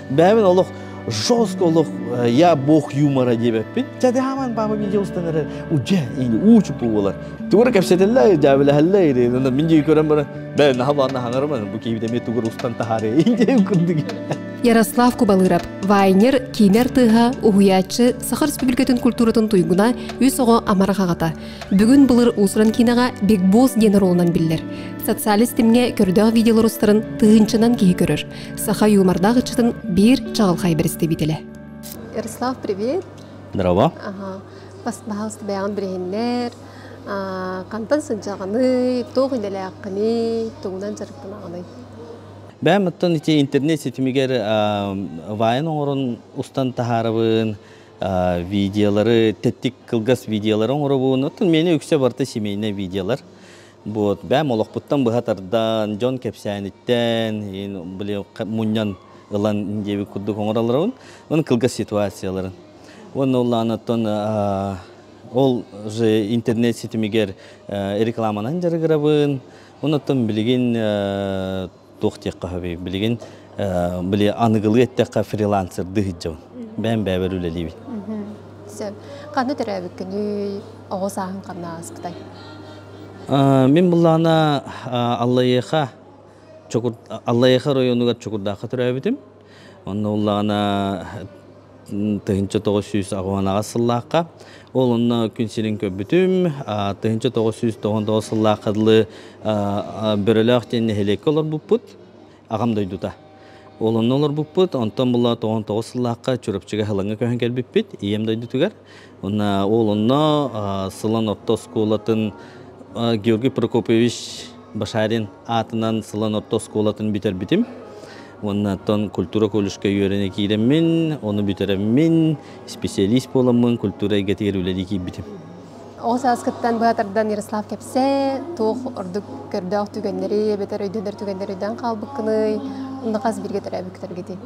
Бэйэбин олох жестко олох я бог юмора диэбэппин. Чэ хааман баба видео устан эрэр удьэ уу чупу буолар. Тугура кэпсэтэллэр, дьаабылэһэллэр, мин дии көрөн баран бэ наһа баанна хаҥарыман бу киһибит эмиэ тугур устан таһаарыы диэн курдук. Ярослав Кубалыров, вайнер, киинэр тыаһа, уһуйааччы, Саха Республикатын культуратын туйгуна, үс оҕо амарах аҕата. Бүгүн былыр уусуран киинэҕэ Big Boss диэн оруолунан биллэр. Социальнай ситимҥэ көрдөөх видеолар устарын тыһыынчанан киһи көрөр. Саха юмордаах ыччатын биир чаҕылхай бэрэстэбиитэлэ. Ярослав, привет. Здорово. Ага. Пожалуйста, бэйэҕин билиһиннэр. Хантан сылдьаҕыный, туох идэлээххиний, тугунан дьарыктанаҕыный? Бэйэм оттон ити интернет ситимигэр вайн оҥорон устан таһаарабын, видеолары, тэттик кылгас видеолары оҥоробун. Оттон миэнэ үксэ барыта семейнэй видеолар. Вот, бэйэм олохпуттан быһа тардан, дьон кэпсээниттэн, били мунньан ылан диэбит курдук оҥороллорун, уонна кылгас ситуацияларын. Уонна улаан оттон ол же интернет ситимигэр рекламанан дьарыгырабын. Онон билигин туох диэххэ сөбүй? Билигин били аныгылыы эттэххэ фрилансердыы сылдьабын. Бэйэм бэйэбэр үлэлиибин. Сөп. Ханна төрөөбүккүнүй? Оҕо сааһыҥ ханна ааспытай? Мин буллаана Аллайыаха Аллайыаха районугар Чокурдаахха төрөөбүтүм. Онно уллаана 1998 сыллаахха. Ол онно күн сирин көрбүтүм. 1999 сыллаахха дылы Бөрөлөөх диэн нэһилиэккэ олорбуппут. Аҕам дойдута. Ол онно олорбуппут. Онтон була 99 сыллаахха Чурапчыга Халаҥҥа көһөн кэлбиппит. Ийэм дойдутугар. Уонна ол онно Сылан орто оскуолатын Георгий Прокопьевич Башарин аатынан Сылан орто оскуолатын бүтэрбитим. Уонна оттон культура колледжка үөрэнэ киирэммин, ону бүтэрэммин, специалист буоламмын культура эйгэтигэр үлэлии киирбитим. Оҕо сааскыттан быһа тардан Ярослав кэпсээ, туох ордук көрдөөх түгэннэри эбэтэр өйдөнөр түгэннэри өйдөөн хаалбыккыный, онно хас бииргэ төрөөбүттэргитий?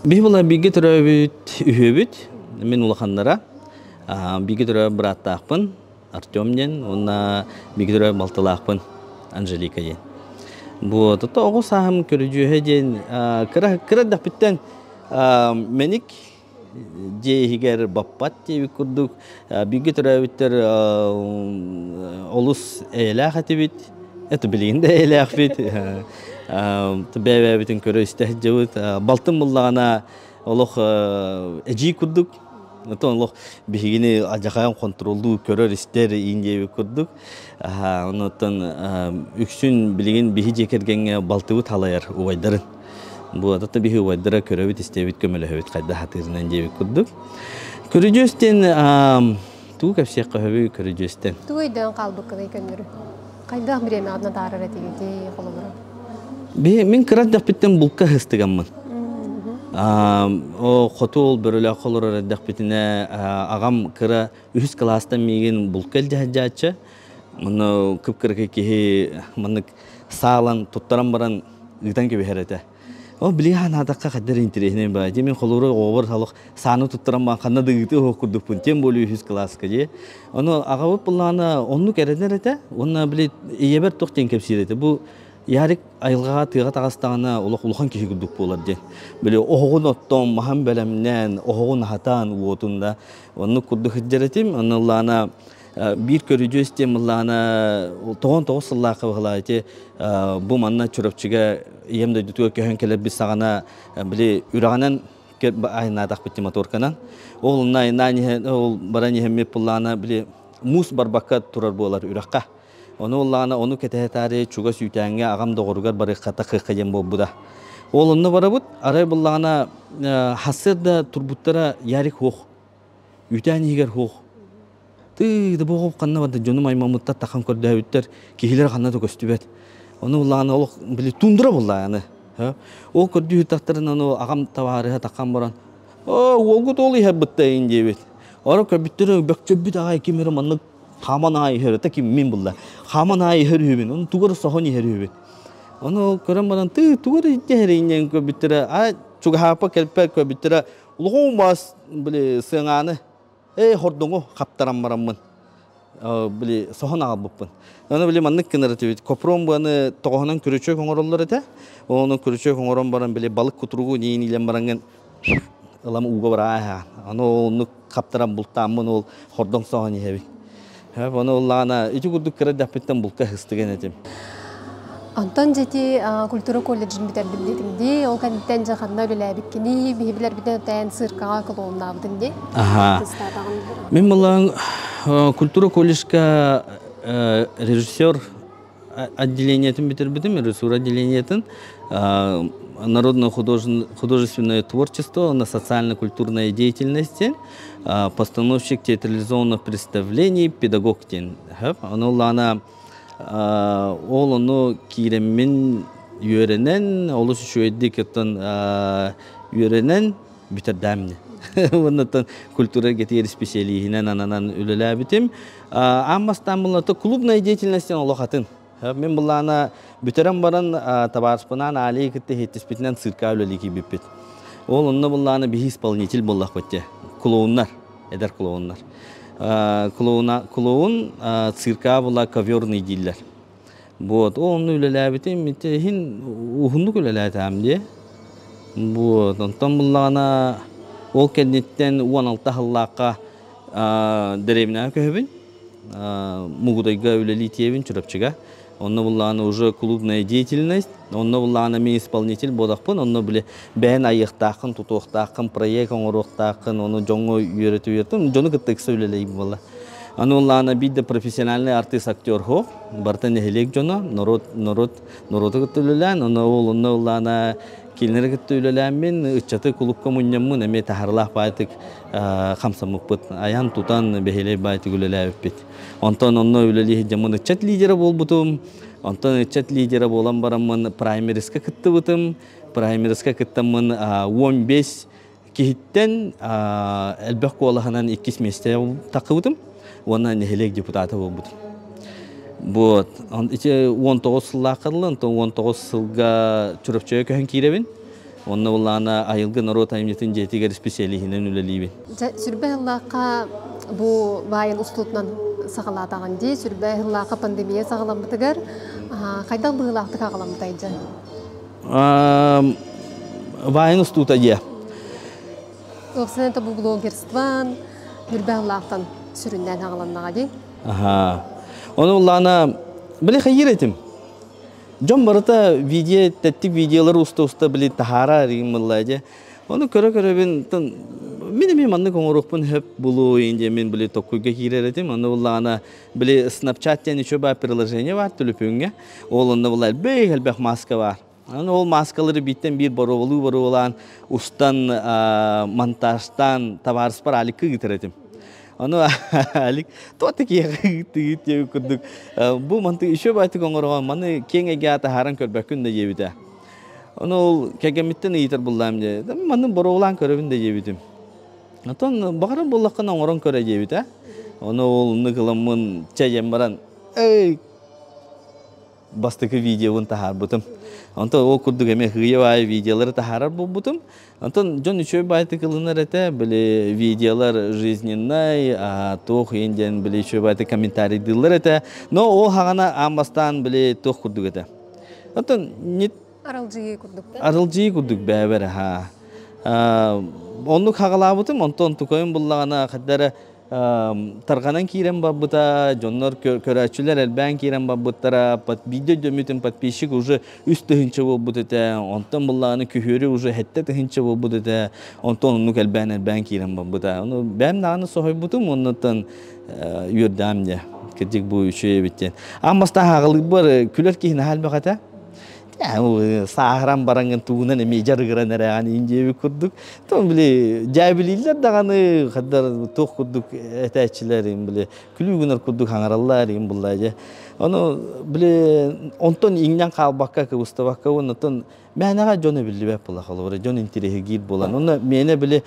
Биһи була бииргэ төрөөбүт үһүөбүт, мин улаханнара. Бииргэ төрөөбүт бырааттаахпын, Артем диэн уонна бииргэ төрөөбүт балтылаахпын Анжелика диэн. Бу тото оҕо сааһым көрүдьүөһэ диэн кыра кыра эрдэхпиттэн мэник дьиэ иһигэр баппат диэбит курдук бииргэ төрөөбүттэр олус эйэлээх этибит. Это билигин да эйэлээхпит. Бэйэ-бэйэбитин көрө-истэ сылдьабыт. Балтым буллаҕына олох эдьиий курдук. Оттон олох биһигини алдьархайын хонтуруоллуу көрөр-истэр иин диэбит курдук. Оннуттан үксүн билигин биһи дьиэ кэргэҥҥэ балтыбыт халайар убайдарын. Бу оттон биһи убайдара көрөбүт-истэбит, көмөлөһөбүт хайдах сатыырынан диэбит курдук. Көрүдьүөс диэн тугу кэпсиэххэ сөбүй көрүдьүөстэн? Тугу өйдөөн хаалбыккыный көннөрү? Хайдах бириэмэҕитин атаарар этигитий холобура? Мин кыра эрдэхпиттэн булка сыстыгаммын. Хоту ол бөрөлөөх олорор эрдэхпитинэ аҕам кыра үһүс кылаастан миигин булка илдьэ сылдьааччы. Манна кып-кыракый киһи маннык саалан туттаран баран ыытан кэбиһэр этэ. Ол билиги ханаатахха хайдах интэриэһинэй баа. Дьэ мин холобура оҕобор олох сааны туттаран баран ханна да ыытыы оһох курдукпун, тем более үһүс кылааска дии. Ону аҕабыт былаана оннук эрэнэр этэ. Уонна били ийэбэр туох диэн кэпсиир этэ. Бу Ярик айылҕаҕа тыаҕа таҕыстаҕына олох улахан киһи курдук буолар диэн. Били оһоҕун оттон, маһын бэлэмнээн, оһоҕун аһатаан уотун да оннук курдук сылдьар этим. Онно ыллаана биир көрүдьүөс диэн ыллаана 99 сыллаахха быһылаа ити бу манна Чурапчыга ийэм дойдутугар көһөн кэлэрбит саҕана били үрэҕинэн айаннаатахпыт моторканан. Ол онно айаннаан иһэн ол баран иһэммит пуллаана били муус барбакка турар буолар үрэххэ. Ону ыллаҕына ону кэтэһэ таарыйа чугас үүтээҥҥэ аҕам доҕоругар барыахха тахыахха диэн буолбута. Ол онно барабыт, арай буллаҕына хассыарда турбуттара Ярик хуох, үүтээн иһигэр хуох. Тыы да буоҕуп ханна барда дьонум аймаммыттар тахан көрдөөбүттэр, киһилэр ханна да көстүбэт. Ону буллаҕына олох били тундра буллаҕына. Ол көрдүүр ону аҕам табаарыһа тахан баран оо уолгут ол иһэр быттайын диэбит. Ора көрбүттэрэ бөкчөбүт аҕай ким эрэ маннык хааман аайы иһэр это ким мин булла хааман аайы иһэр үһүбүн ону тугу эрэ соһон иһэр үһүбүн ону көрөн баран тыы тугу эрэ иһэр көрбүттэрэ а чугаһааппа кэлпэ көрбүттэрэ улахан баас били сыаҥааны эй хордоҥу хаптаран бараммын. Били соһон аҕалбыппын. Аны били маннык гынар этибит. Копром быаны тоҕоһунан күрүчүөк оҥороллор этэ. Ону күрүчүөк оҥорон баран били балык кутуругу ниин илэн бараҥҥын ылам ууга бараа. Аны оннук хаптаран бултааммын ол хордоҥ соһон иһэбин. Ону ыллаҕына ити курдук кыра дэхпиттэн булка ыһыстыган этим. Онтон дьити культура колледжын бүтэрдим диэтим дии. Ол кэнниттэн дьэ ханна үлэлээбиккиний, биһи билэрбитин өтөөн циркаҕа клоуннаабытын дии. Аха. Мин булан культура колледжка режиссер отделениетын бүтэрбитим, режиссура отделениетын народное художественное творчество на социально-культурной деятельности, постановщик театрализованных представлений, педагог диэн. Ону ыллаана Ол ону киирэммин үөрэнэн, олус үчүгэйдик оттон үөрэнэн бүтэрдээмни. Уонна культура эйгэтигэр исписэлииһинэн ананан үлэлээбитим. Аан бастаан буллата клубная деятельность олох атын. Мин былаана бүтэрэн баран табаарыспынаан Али кытта иһиттиспитинэн цирка үлэлии киирбиппит. Ол онно былаана биһи исполнитель буоллахпыт дии. Клоуннар, эдэр клоуннар. Клоуна, клоун цирка була коверный дииллэр. Вот, онно үлэлээбитим, иһин уһуннук үлэлээтэм дии. Вот, онтон буллаҕына ол кэнниттэн 16 сыллаахха дэриэбинэҕэ көһөбүн. Мугудайга үлэлии тиэбин Чурапчыга. Онно буллаҕына уже клубная деятельность, онно буллаҕына мин исполнитель буолахпын, онно били бэйэн айыахтааххын, тутуохтааххын, проект оҥоруохтааххын, ону дьоҥҥо үөрэтэ дьону кытта ыкса үлэлэйбит буолла. Аны буллаҕына биир да профессиональный артист актер суох, барыта нэһилиэк дьоно, норуот, норуот, норуоту кытта үлэлээн, онно ол онно буллаҕына кинилэри кытта үлэлээммин, ыччаты кулукка мунньаммын эмиэ таһарылаах баайтык хамсаммыппыт, айан-тутан бэһиэлэй баайтык үлэлээбиппит. Онтон онно үлэлии сылдьаммын ыччат лидера буолбутум. Онтон ыччат лидера буолан бараммын праймериска кыттыбытым. Праймериска кыттаммын 15 киһиттэн элбэх куолаһынан иккис миэстэ таххыбытым уонна нэһилиэк депутата буолбутум. Вот. Ити 19 сыллаахха дылы, онтон 19 сылга Чурапчыга көһөн киирэбин. Онно буллаана айылгы норуот айымньытын дьиэтигэр исписэлииһинэн үлэлиибин. Дьэ, сүрбэ сыллаахха бу баайын устуутунан саҕалаатаҕын дии. Сүрбэ сыллаахха пандемия саҕаламмытыгар хайдах быһыылаахтык аҕаламмытай дьэ? Баайын устуута дьиэ. Уопсайынан бу блогерстван сүрбэ сыллаахтан сүрүннээн аҕаланнаҕа дии. Аха. Ону буллаана били хайыр этим. Дьон барыта видео, тэттик видеолар уста-уста били таһаара ригин дьэ. Ону көрө-көрөбүн мин эмиэ маннык оҥоруохпун сөп булуу диэн мин били токкуйга киирэр этим. Ону буллаҕына били Snapchat диэн үчүгэй баар приложение бар төлөпүөҥҥэ. Ол онно була элбэх элбэх маска бар. Аны ол маскалары бииртэн биир боруобалыы боруобалаан устан монтажтаан табаарыспар Аликка ыытар этим. Ону Алик то такие тыгыт курдук бу манты еще байтык оҥороҕон маны киэҥ эйгэ таһааран көрбөккүн да диэбитэ. Ону ол кэргэммиттэн ыйытар буллаам дии. Манны боруобалаан көрөбүн да диэбитим. Отон баҕарар буоллаххына оҥорон көрө диэбитэ. Ону ол ныгыламмын чэйэн баран эй бастакы видеобун таһаарбытым. Онтон ол курдук эмиэ хыйа баайы видеолары таһаарар буолбутум. Онтон дьон үчүгэй баайтык ылынар этэ, били видеолар жизненнай, туох иин диэн били үчүгэй баайтык комментарийдыыллар этэ. Но ол хаҕана аан бастаан били туох курдук этэ. Онтон не Аралдьыйыы курдук да? Аралдьыйыы курдук бэйэбэр аха. Оннук хаҕалаабытым, онтон тукайым буллаҕына хаддара тарҕанан киирэн барбыта, дьоннор көрөөччүлэр элбээн киирэн барбыттара, биирдэ өйдөммүтүм подписчик уже 3000 буолбут этэ, онтон буллаҕына күһүөрү уже 7000 буолбут этэ, онтон оннук элбээн элбээн киирэн барбыта. Ону бэйэм даҕаны соһуйбутум, оннуттан үөрдэҕим дьэ, кырдьык бу үчүгэй эбит диэн. Аан бастаан ааҕылыырбар күлэр киһи наһаа элбэх этэ. Сааһыран бараҥҥын тугунан эмиэ дьарыгыран эрэҕин иин диэбит курдук. Тон били дьээбилииллэр даҕаны хаддар туох курдук этээччилэр им били күлүү гынар курдук хаҥараллар им булла дьэ. Ону били онтон иҥнэн хаалбакка кыбыстабакка оннотон мээнэҕэ дьон эбиллибэт була холобура дьон интириэһиргиир буолан онно миэнэ били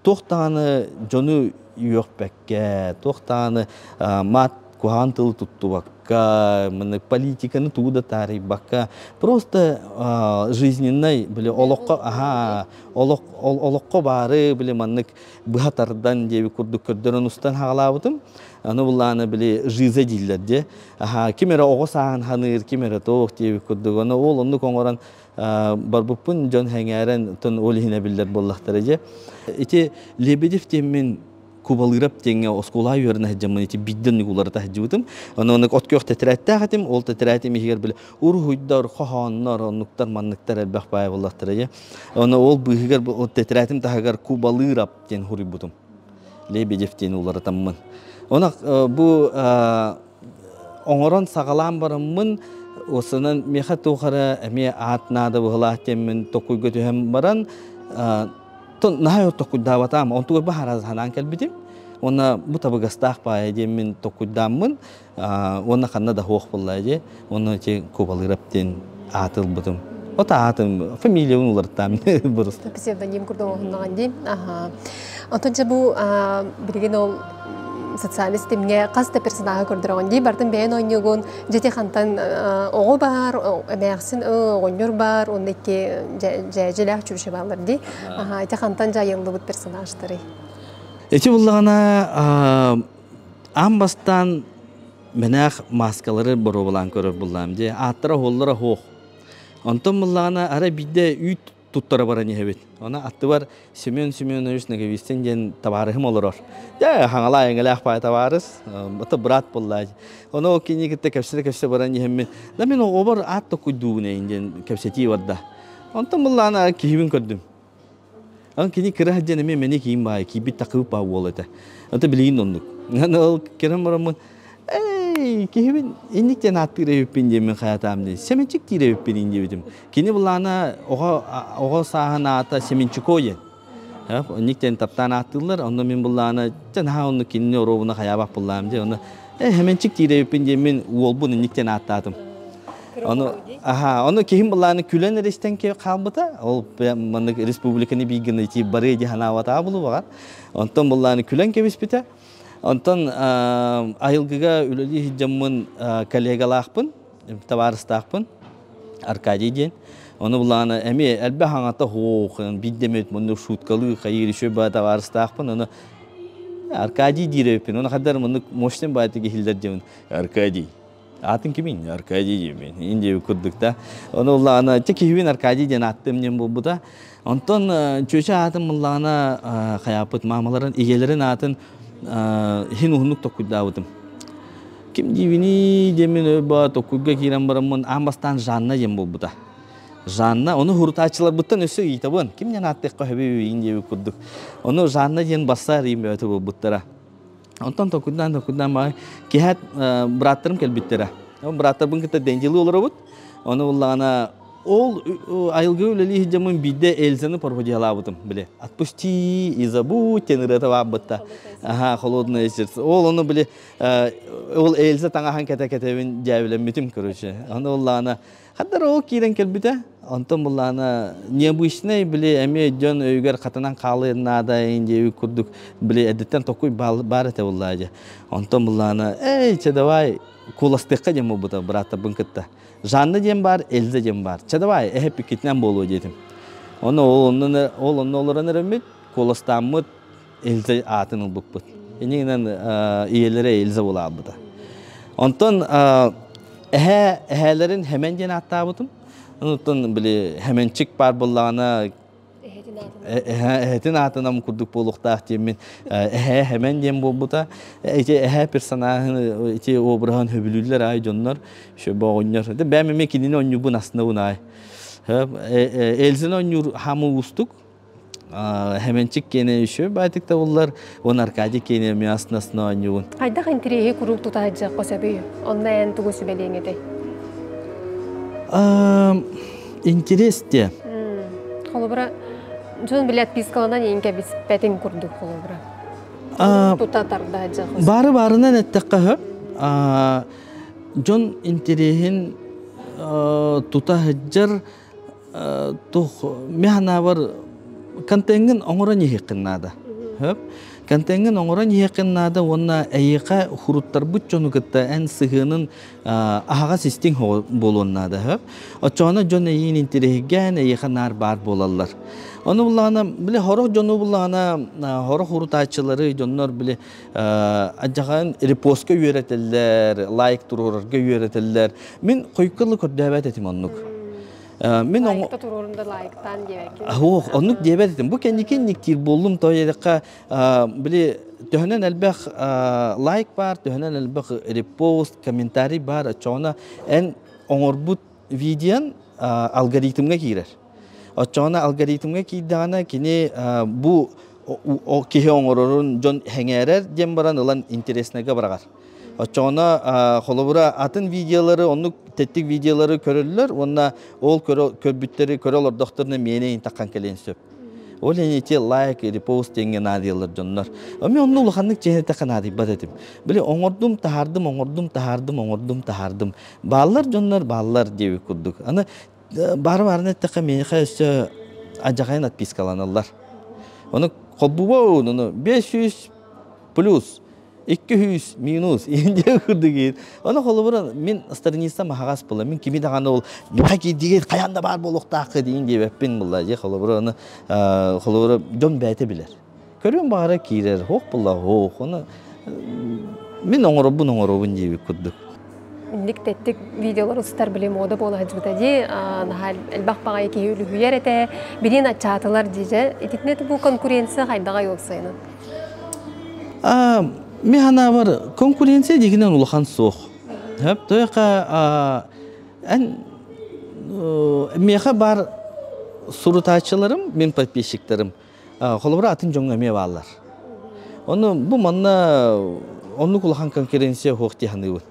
туох даҕаны дьону үөхпэккэ туох даҕаны мат куһаҕан тылы туттубакка. таарыйбакка, маннык политиканы тугу да таарыйбакка, просто жизненный, били олоххо, аха, олох олоххо баары били маннык быһа тардан диэби курдук көрдөрөн устан хаалаабытым. Аны буллааны били жиза дииллэр дии. Аха, ким эрэ оҕо сааһын ханыыр, ким эрэ туох диэбит курдук. Аны ол оннук оҥорон барбыппын дьон сэҥээрэн тон ол иһинэ биллэр буоллахтара дьэ. Ити Лебедев диэммин Кубалыырап диэҥҥэ оскуолаҕа үөрэнэ сылдьаммын ити биирдэ оннук уларыта сылдьыбытым. Ону оннук от күөх тэтэрээттээх этим. Ол тэтэрээтим иһигэр били уруһуйдар, хоһооннор, оннуктар, манныктар элбэх баай буоллахтара дьэ. Ону ол быыһыгар ол тэтэрээтим таһыгар Кубалыырап диэн суруйбутум. Лебедев диэн уларытаммын. Оны бу оҥорон саҕалаан бараммын осынан миэхэ туох эрэ эмиэ аат наада быһылаах диэммин токуйга түһэн баран наһаа токуйдаабатаам онтугар баһара санаан кэлбитим уонна бу табыгастаах баайа диэммин токуйдааммын уонна ханна да суох буолла дии уонна ити Кубалыырап диэн ааты ылбытым вот аатым фамилиябын уларыттаам бырыс псевдоним курдук оһуннаҕын дии аха Онтон дьэ бу билигин ол социальный ситимҥэ хас да персонажы көрдөрөҕүн дии бартын бэйэн оонньуугун дьити хантан оҕо баар эмээхсин оҕонньор баар уонна икки дьээдьилээх чүмши бааллар дии ити хантан дьайыллыбыт персонажтарый Ити буллаҕына аан бастаан мэнээх маскалары боруобалаан көрөр буллаам дии ааттара оһуоллара оһуох онтон буллаҕына арай биирдэ үүт туттара баран иһэбит. Она аттыбар Семен Семенович Ноговицын диэн табаарыһым олорор. Дьэ, хаҥалаа эҥэлээх баай табаарыс, это брат буолла. Ону ол кини кытта кэпсэтэ-кэпсэтэ баран иһэммин, да мин оҕобор аат токуйдуубун эйин диэн кэпсэтии барда. Онтон буллаана киһибин көрдүм. Ан кини кыра диэн эмиэ мэни киин баай, киирбит такыбыт баа уол этэ. Ата билигин оннук. Ол кэлэн бараммын Эй, киһибин инник диэн ааттыыр эбиппин диэммин хайатаам дии. Семенчик диир эбиппин ин диэбитим. Кини былаана оҕо оҕо сааһын аата Семенчико диэн. Инник диэн таптаан ааттыыллар. Онно мин былаана дьэ наһаа онно кинини оруобуна хайаабах былаам дии. Онно э Семенчик диир эбиппин диэммин уолбун инник диэн ааттаатым. Ону аха, ону киһим былааны күлэн эрэ истэн хаалбыта. Ол маннык республиканы биир ити барыа дии санаабатаҕа булубаҕар. Онтон былааны күлэн кэбиспитэ. Онтон айылгыга үлэлии сылдьаммын коллегалаахпын, табаарыстаахпын, Аркадий диэн. Ону булаана эмиэ элбэх аҥата суох, биирдэ эмит муннук шуткалыы хайыыр үчүгэй баа табаарыстаахпын. Ону Аркадий диир эбиппин. Ону хаддар муннук мощный баайты киһилэр диэмин. Аркадий. Аатын кимин? Аркадий диэмин. Индия курдук да. Ону улаана те киһибин Аркадий диэн аттым диэн буолбута. Онтон чүөчэ аатын буллаҕына хайааппыт маамаларын, ийэлэрин аатын иһин уһуннук токкуйдаабытым. Ким диибиний диэммин өй токкуйга киирэн бараммын аан бастаан Жанна диэн буолбута. Жанна, ону хурутааччыларбыттан өссө ыйытабын. Ким диэн ааттыахха сөбүй диэбит курдук. Ону Жанна диэн бассаар иим бөҕөтө буолбуттара. Онтон токуйдаан токуйдаан баҕай киһээт бырааттарым кэлбиттэрэ. Бырааттарбын кытта дендилыы олоробут. Ону буллаҕына ол айылгы үлэлии сылдьаммын биирдэ Эльзаны пародиялаабытым били отпусти и забудь диэн ырыата баабытта аха холодное сердце ол ону били ол Эльза таҥаһын кэтэ кэтэбин дьээбилэммитим короче ону буллаҕына Хаддар ол киирэн кэлбитэ. Онтон буллаана необычный били эмиэ дьон өйүгэр хатанан хаалыан наада диэбит курдук били эрдэттэн токуй баар этэ буллаа дьэ. Онтон буллаана эй чэ давай куоластыахха диэн буолбута бырааттарбын кытта. Жанна диэн баар, Эльза диэн баар. Чэ давай эһэ пиккитинэн буолуо диэтим. Ону ол онно ол онно олорон эрэммит, куоластааммыт Эльза аатын ылбыппыт. Иннинэн ийэлэрэ Эльза буолаабыта. Онтон эһээ эһээлэрин Хэмэн диэн ааттаабытым. Онтон били Хэмэнчик баар буоллаҕына эһэтин аатынан курдук буолуохтаах диэммин эһээ Хэмэн диэн буолбута. Ити эһээ персонаһын ити обраһын хөбүлүүллэр аай дьоннор, еще боҕунньор. Бэйэм эмиэ кинини оонньуубун астынабын аай. Эльзаны оонньуур хаамыы уустук. Хэмэнчик киэнэ еще баайтык табыллар, уон Аркадий киэнэ эмиэ астына оонньуубун. Хайдах интириэһи куруук тутаһыдьахха сөбүй? Онно эн тугу сүбэлиэҥ этэй? Интерес те. Холобура, дьон билэ отпискаланан иин кэбиспэтин курдук холобура. Тута тарда Бары барынан эттэххэ хөп. Дьон интириэһин тута сылдьар туох мин санаабар контеҥҥын оҥорон иһиэххин наада. Хөп. Контеҥҥын оҥорон иһиэххин наада уонна эйиэхэ хуруттарбыт дьону кытта эн сыһыанын аһаҕас истиҥ буолуон наада сөп. Оччоҕуна дьон эйиин интириэһиргээн эйиэхэ наар баар буолаллар. Ону буллаҕына, били сорох дьону буллаҕына, сорох урутааччылары дьоннор били адьаҕан репостка үөрэтэллэр, лайк туруорарга үөрэтэллэр. Мин хойукка көрдөөбөт этим оннук. Мин Лайкта туруорунда лайктаан диэбэккин. Ох, оннук диэбэт этим. Бу кэнники инниктиир буоллум, то эрэххэ били төһөнөн элбэх лайк бар, төһөнөн элбэх репост, комментарий бар, оччоҕуна эн оҥорбут видеон алгоритмҥа киирэр. Оччоҕуна алгоритмҥа киирдэҕинэ кини бу киһи оҥорорун дьон сэҥээрэр диэн баран ылан интереснайга быраҕар. Оччоҕуна холобура атын видеолары оннук тэттик видеолары көрөллөр уонна ол көрбүттэри көрө олордохторуна миэнэ интаххан кэлиэн сөп. Ол иһин ити лайк, репост диэҥҥэ наадыйаллар дьоннор. Мен онно улаханнык чиһинэтэххэ наадыйбат этим. Били оҥордум, таһаардым, оҥордум, таһаардым, оҥордум, таһаардым. Бааллар дьоннор бааллар диэбит курдук. Аны баары баарына эттэххэ миэхэ өссө адьахайын отпискаланаллар. Ону холбуба ону 500 плюс 200 минус индия курдук. Ону холобура мин страницам аһаҕас була. Мин кими даҕаны ол миэхэ киирдиги хайаан да баар буолуохтаахха диин диэбэппин була. Дьэ холобура ону холобура дьон бэйэтэ билэр. Көрүөн баҕара киирэр, хоох була хоох. Ону мин оҥоробун оҥоробун диэбит курдук. Инник тэттик видеолар устар били мода буола сылдьыбыта дии. Наһаа элбэх баҕайы киһи үлүһүйэр этэ. Билин аччаатылар дии Ититинэ бу конкуренция хайдаҕа уопсайынан? Мин санаабар конкуренция дигинен улахан суох. Хөп тойка эн миэхэ бар сурутааччыларым, мин подписчиктарым холобура атын дьоҥҥо эмиэ бааллар. Ону бу манна оннук улахан конкуренция суох дии саныыбын.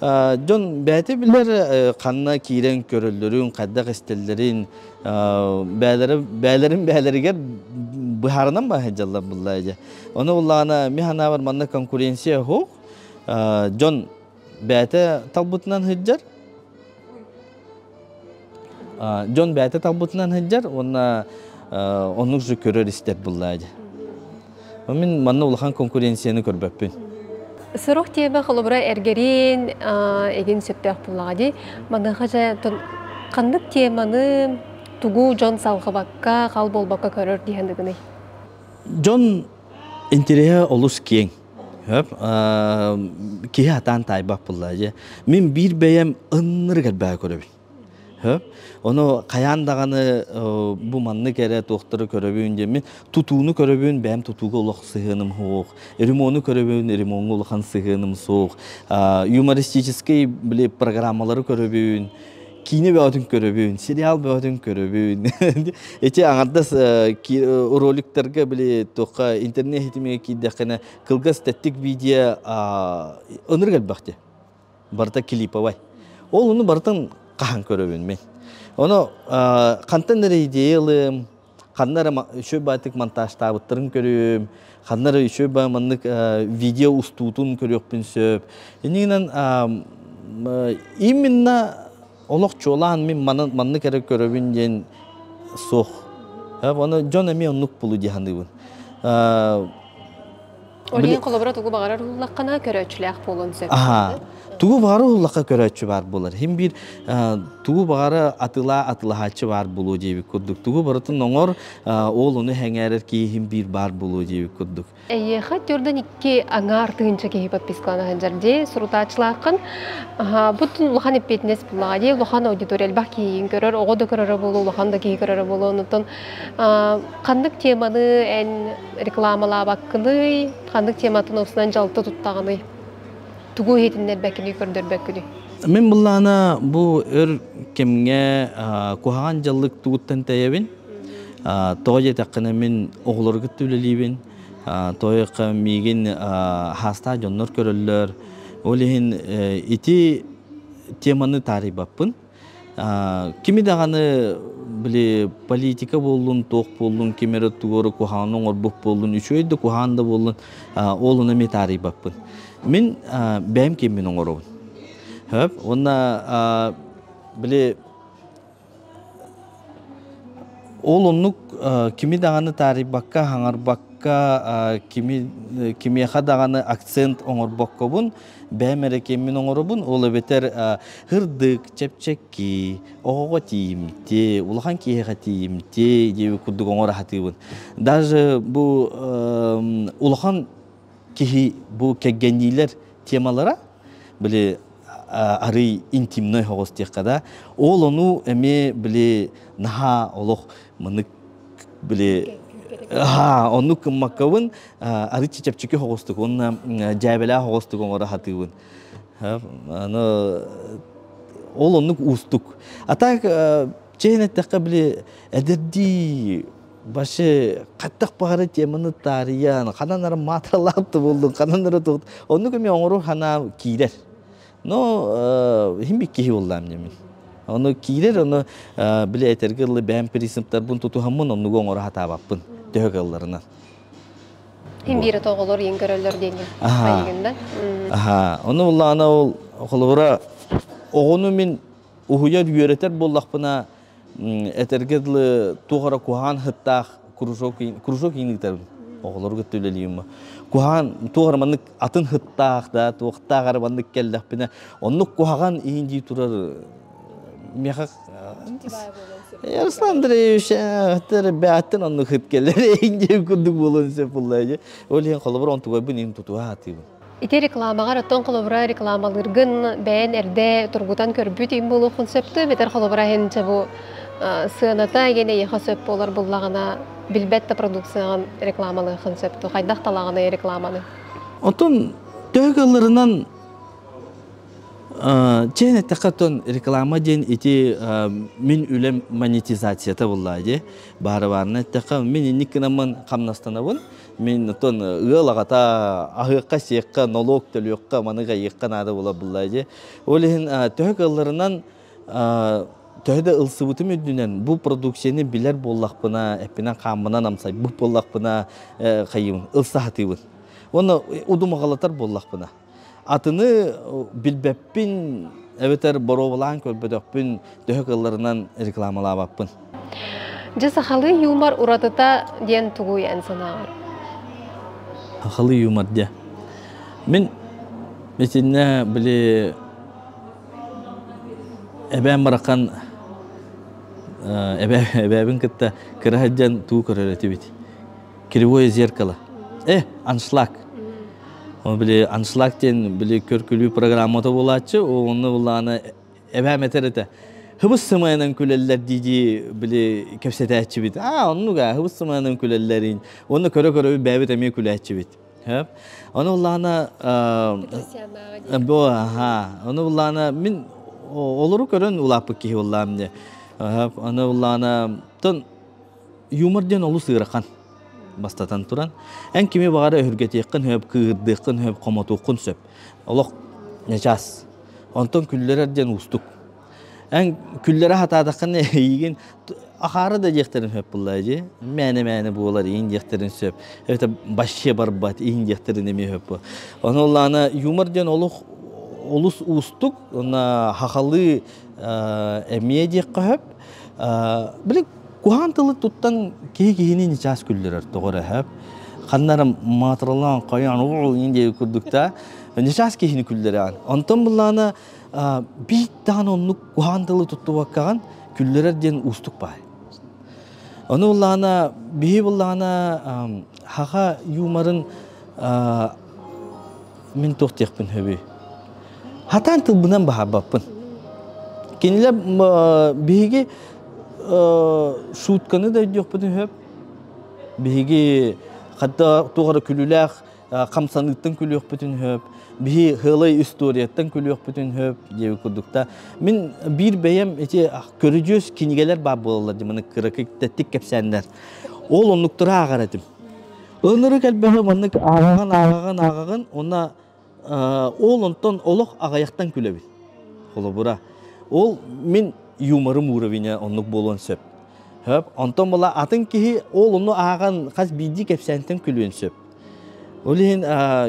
Дьон бэйэтэ билэр ханна киирэн көрөллөрүн, хайдах истэллэрин, бээлэрин бээлэрин бээлэригэр быһаарынан баһыдьаллар булла дьэ. Ону буллаҕына мин санаабар манна конкуренция суох. Дьон бэйэтэ талбытынан сылдьар. Дьон бэйэтэ талбытынан сылдьар уонна оннук же көрөр истэр булла дьэ. Мин манна улахан конкуренцияны көрбөппүн. Сорох тиэмэ холобура эргэрин эгин сөптөөх буллаҕа дии. Маныаха дьэ ханнык теманы тугу дьон салҕыбакка, хал буолбакка көрөр дии саныгыный? Дьон интэриэһэ олус киэҥ. Хөп, киһи атаан таайбат булла дьэ. Мин биир бэйэм ыннырык элбэҕи көрөбүн. Хөп. Ону хайаан даҕаны бу маннык эрэ туохтары көрөбүн диэн мин тутууну көрөбүн, бэйэм тутууга олох сыһыаным суох. Ремону көрөбүн, ремоҥҥа улахан сыһыаным суох. Юмористическай били программалары көрөбүн, киинэ бөҕөтүн көрөбүн, сериал бөҕөтүн көрөбүн. Ити аҥардас роликтарга били туохха интернет ситимигэр киирдэххинэ кылгас тэттик видео ынырык элбэх дии. Барыта клиповай. Ол ону барытын хаһан көрөбүн мин. Ону хантан эрэ идея ылым, ханна эрэ үчүгэй баайтык монтажтаабыттарын көрүм, ханна эрэ үчүгэй баа маннык видео устуутун көрүөхпүн сөп. Иннинэн именно олох чуолаан мин маннык эрэ көрөбүн диэн суох. Ону дьон эмиэ оннук булу дии саныыбын. Ол иһин холобура тугу баҕарар уһуллаххына көрөөччүлээх буолуон сөп. Аха. Тугу баҕарар уһуллахха көрөөччү баар буолар. Хим биир тугу баҕара атыла атылаһааччы баар буолуо диэбит курдук. Тугу барытын оҥор, ол ону сэҥээрэр киһи хим биир баар буолуо диэбит курдук. Эйиэхэ төрдөн икки аҥаар тыһыынча киһи подпискалана сылдьар дии сурутааччылааххын. Бу улахан эппиэтинэс буллаҕа дии, улахан аудитория элбэх киһигин көрөр, оҕо да көрөрө буолуо, улахан да киһи көрөрө буолуо. Онтон ханнык теманы эн рекламалаабаккыный, ханнык тематын осунан дьалты туттаҕыный? Тугу иһитиннэрбэккиний, көрдөрбөккүнүй? Мин былаана бу өр кэмҥэ куһаҕан дьаллык тугуттан тэйэбин. Тоҕо диэтэххинэ мин оҕолору кытта үлэлиибин. Тоойуохха миигин хаастаах дьоннор көрөллөр. Ол иһин ити теманы таарыйбаппын. Кими даҕаны били политика буоллун, туох буоллун, ким эрэ тугу куһаҕаны оҥорбут буоллун, үчүгэй да куһаҕан да буоллун, ол ону эмиэ таарыйбаппын. Мин бэйэм киммин оҥоробун. Хөп, уонна били ол оннук кими даҕаны таарыйбакка, хаҥарбакка. гыммакка, кими кимиэхэ даҕаны акцент оҥорбоккобун, бэйэм эрэ киэммин оҥоробун, ол эбэтэр һырдык, чэпчэки, оҕоҕо тиийимтиэ, улахан киһиэхэ тиийимтиэ диэбит курдук оҥоро сатыыбын. Даже бу улахан киһи бу кэргэнниилэр темалара били арый интимный соҕус диэххэ да ол ону эмиэ били наһаа олох маннык били оннук гыммаккабын арый чэпчэки соҕустук уонна дьээбэлээх соҕустук оҥоро сатыыбын аны ол оннук уустук а так чээн эттэххэ били эдэрдии Башы хаттах баҕара теманы таарыйан, ханан ара маатыралаах да буоллун, ханан ара туох оннук эмиэ оҥорор санаа киирэр. Но иһин бик киһи буоллаам дьэ мин. Ону киирэр, ону били этэргэ дылы бэйэм принциптарбын тутуһаммын оннугу оҥоро сатаабаппын төһө кыалларынан. Иһин биирэ тоҕолор иин көрөллөр диэҥҥин айыгын да. Аха, ону буллаҕына ол холобура оҕону мин уһуйар үөрэтэр буоллахпына этэргэ дылы туох эрэ куһаҕан сыттаах кружок кружок иин ыытарым оҕолору кытта үлэлиим куһаҕан туох эрэ маннык атын сыттаах да туохтаах эрэ маннык кэллэхпинэ оннук куһаҕан иин дии турар миэхэ Ярослав Андреевич бэттэн оннук сыт кэлэр иин диэн курдук буолуон сөп буолла ол иһин холобур онтугайбын иин тутуһа сатыыбын Ити рекламаҕар оттон холобура рекламалыыргын бэйэн эрдэ тургутан көрбүт им буолуоххун сөптөө эбэтэр холобура иһин чэ бу сыаната эйгэн эйиэхэ сөп буолар буллаҕына билбэт да продукцияҕын рекламалыаххын сөптөө хайдах талаҕыный рекламаны? Оттон төһө кыалларынан Чээн эттэххэ оттон реклама диэн ити мин үлэм монетизацията буолла дии. Баарыбаарына эттэххэ мин инник гынаммын хамнастанабын. Мин оттон ыал аҕата аһыахха-сиэххэ, нолуок төлүөххэ, маны хайыахха наада буола булла дии. Ол иһин төһө кыалларынан төһө да ылсыбытым үрдүнэн бу продукцияны билэр буоллахпына, эппинэн-хааммынан амсайбыт буоллахпына хайыыбын, ылса сатыыбын. Уонна удумаҕалатар буоллахпына. Атыны билбэппин эбэтэр боруобалаан көрбөтөхпүн төһө кыалларынан рекламалаабаппын. Дьэ сахалыы юмор уратыта диэн тугуй эн санааҕар? Сахалыы юмор диэ. Мин итиннэ били эбээм барахан эбээбин кытта кыра сылдьан туу көрөр этибит. Кривое зеркало. Аншлаг. Ол били аншлаг диэн били көркүлүү программата буолааччы, онно буллаҕына эбээм этэр этэ. Хыбыс сымайынан күлэллэр дии-дии били кэпсэтээччибит. Аа, оннук аа, хыбыс сымайынан күлэллэрин. Онно көрө-көрө бэйэбит эмиэ күлээччибит. Ону буллаҕына бу аха, ону буллаҕына мин олору көрөн улааппыт киһи буллаам дии. Ону буллаҕына тон Юмор диэн олус ыарахан. Бастатан туран, эн кими баҕара өһүргэтиэххин сөп, кыыһырдыаххын сөп, хомотуоххун сөп. Олох ньачаас. Онтон күллэрэр диэн уустук. Эн күллэрэ сатаатаххына эйигин ахаара да диэхтэрин сөп буолла дии. Мээнэ-мээнэ буолар иин диэхтэрин сөп. Эбэтэр вообще барбат иин диэхтэрин эмиэ сөп. Ону ыллаана юмор диэн олох олус уустук, уонна хахалыы эмиэ диэххэ сөп. Били Куһаҕан тылы туттан киһи киһини ньычаас күллэрэр тоҕо эрэ сөп. Ханна эрэ маатыралаан хайаан уу диэн курдук да ньычаас киһини күллэрэҕин. Онтон былаана биир даҕаны оннук куһаҕан тылы туттубаккаҕын күллэрэр диэн уустук баай. Ону буллаҕына биһи буллаҕына хаха юморын мин туох диэхпин сөбүй? Хатаан тылбынан баһарбаппын. Кинилэр биһиги шутканы да өйдүөхпүтүн сөп. Биһиги хатта туох эрэ күлүүлээх хамсаныыттан күлүөхпүтүн сөп. Биһи хылай историяттан күлүөхпүтүн сөп диэбит курдук та. Мин биир бэйэм ити көрүдьүөс кинигэлэр баар буолаллар дии маны кыракый тэттик кэпсээннэр. Ол оннуктары ааҕар этим. Ынырык элбэҕи маннык ааҕаҕын ааҕаҕын ааҕаҕын уонна ол онтон олох аҕыйахтан күлэбин. Холобура, ол мин юморым уровеня оннук буолуон сөп. Хөп, онтон була атын киһи ол ону ааҕан хас биирдии кэпсээнтэн күлүөн сөп. Ол иһин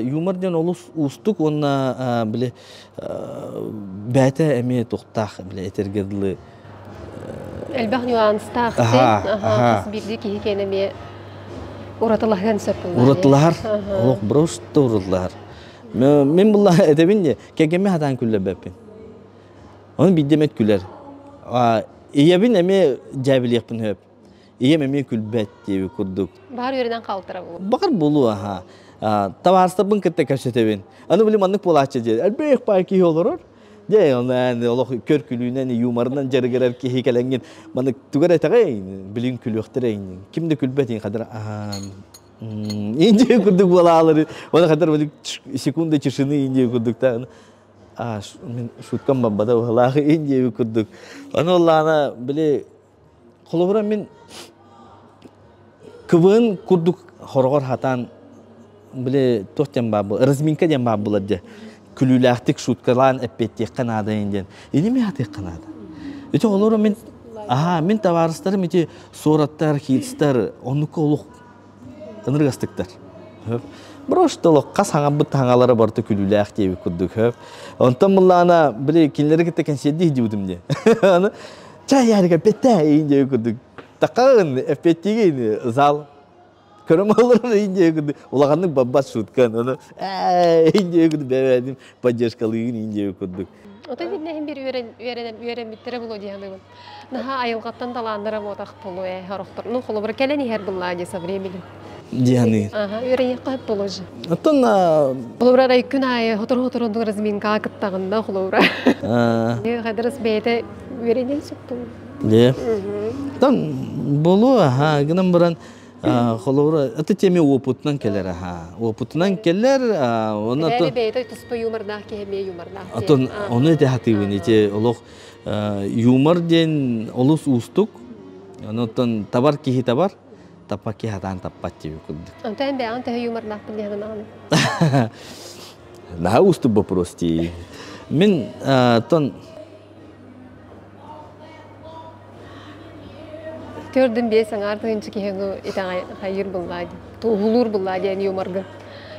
юмор диэн олус уустук уонна били бэйэтэ эмиэ туохтаах били этэргэ дылы Элбэх нюанстаах хас биирдии киһи киэнэ эмиэ. Уратылаһыан сөп булла. Уратылаһар. Олох просто уратылаһар. Мен булла этэбин де, кэргэммин хатаан күллэрбэппин. Оны бидемет күлэр. Ийэбин эмиэ дьээбилиэхпин сөп. Ийэм эмиэ күлбэт диэби курдук. Баар үөрэнэн хаалтара булу. Баҕар булу аха. Табаарыстарбын кытта кэпсэтэбин. Аны били маннык буолааччы диэн. Элбэх баай киһи олорор. Дьэ, онон олох көр күлүүнэн, юморынан дьарыгырар киһи кэлэҥҥин маннык тугар этэҕэй, билин күлүөхтэрэ ким да күлбэт хадыр Индия курдук буолаалары, оны хадыр секунда тишины Индия курдук та мин шуткам баббата быһылаах Индия курдук. Аны оллаана били холобура мин КВН курдук хороҕор хатаан били туох диэн баар разминка диэн баар булар дьэ күлүүлээхтик шуткалаан эппиэттиэххэ наада диэн ини атыахха наада ити олору мин аха мин табаарыстарым ити суораттар хитстар оннукка олох ынырыгастыктар просто олох хас хаҥаммыт хаҥалара барыта күлүүлээх диэбит курдук хөп онтон мыллаана били кинилэри кытта кэнсиэрдии сылдьыбытым диэн аны чай ярика петэ диэбит курдук такаҕын эппиэттиигин зал көрөм олорон индия курдук улаханнык баббат шуткан ону ээ индия курдук бэбээтим поддержкалыыгын индия курдук Ото виднэһин бир үөрэн үөрэнэн үөрэммиттэрэ було диһаныгын. Наһаа айылҕаттан талааннара буотах болу ээ хорохтор. Ну холобура кэлэн иһэр буллаа дии со временем. Диһаны. Ага, үөрэниэххэ сөп болу же. Оттон Холобура арай күн аайы хотору-хотору разминкаҕа кыттаҕында холобура. Хайдарас бэйэтэ үөрэниэн сөп болу. Дьэ. Там болу аха гынан баран холобура это теме опытынан келер аха. Опытынан келер оны бэйэтэ туспа юмордаах киһи эмиэ юмордаах. Отон ону эте хатыыбын ити олох юмор диэн олус уустук. Онуттан табар киһи табар, таппат киһи хатаан таппат диэби курдук. Онтон бэйэҕин төһө юмордаахпын диэн санаҕын? Наһаа уустук вопрос дии. Мин тон Төрдүн биэс аҥаар тыһыынча киһини итэҕэй хайыыр буллаа диэн, туоһулуур буллаа диэн юморга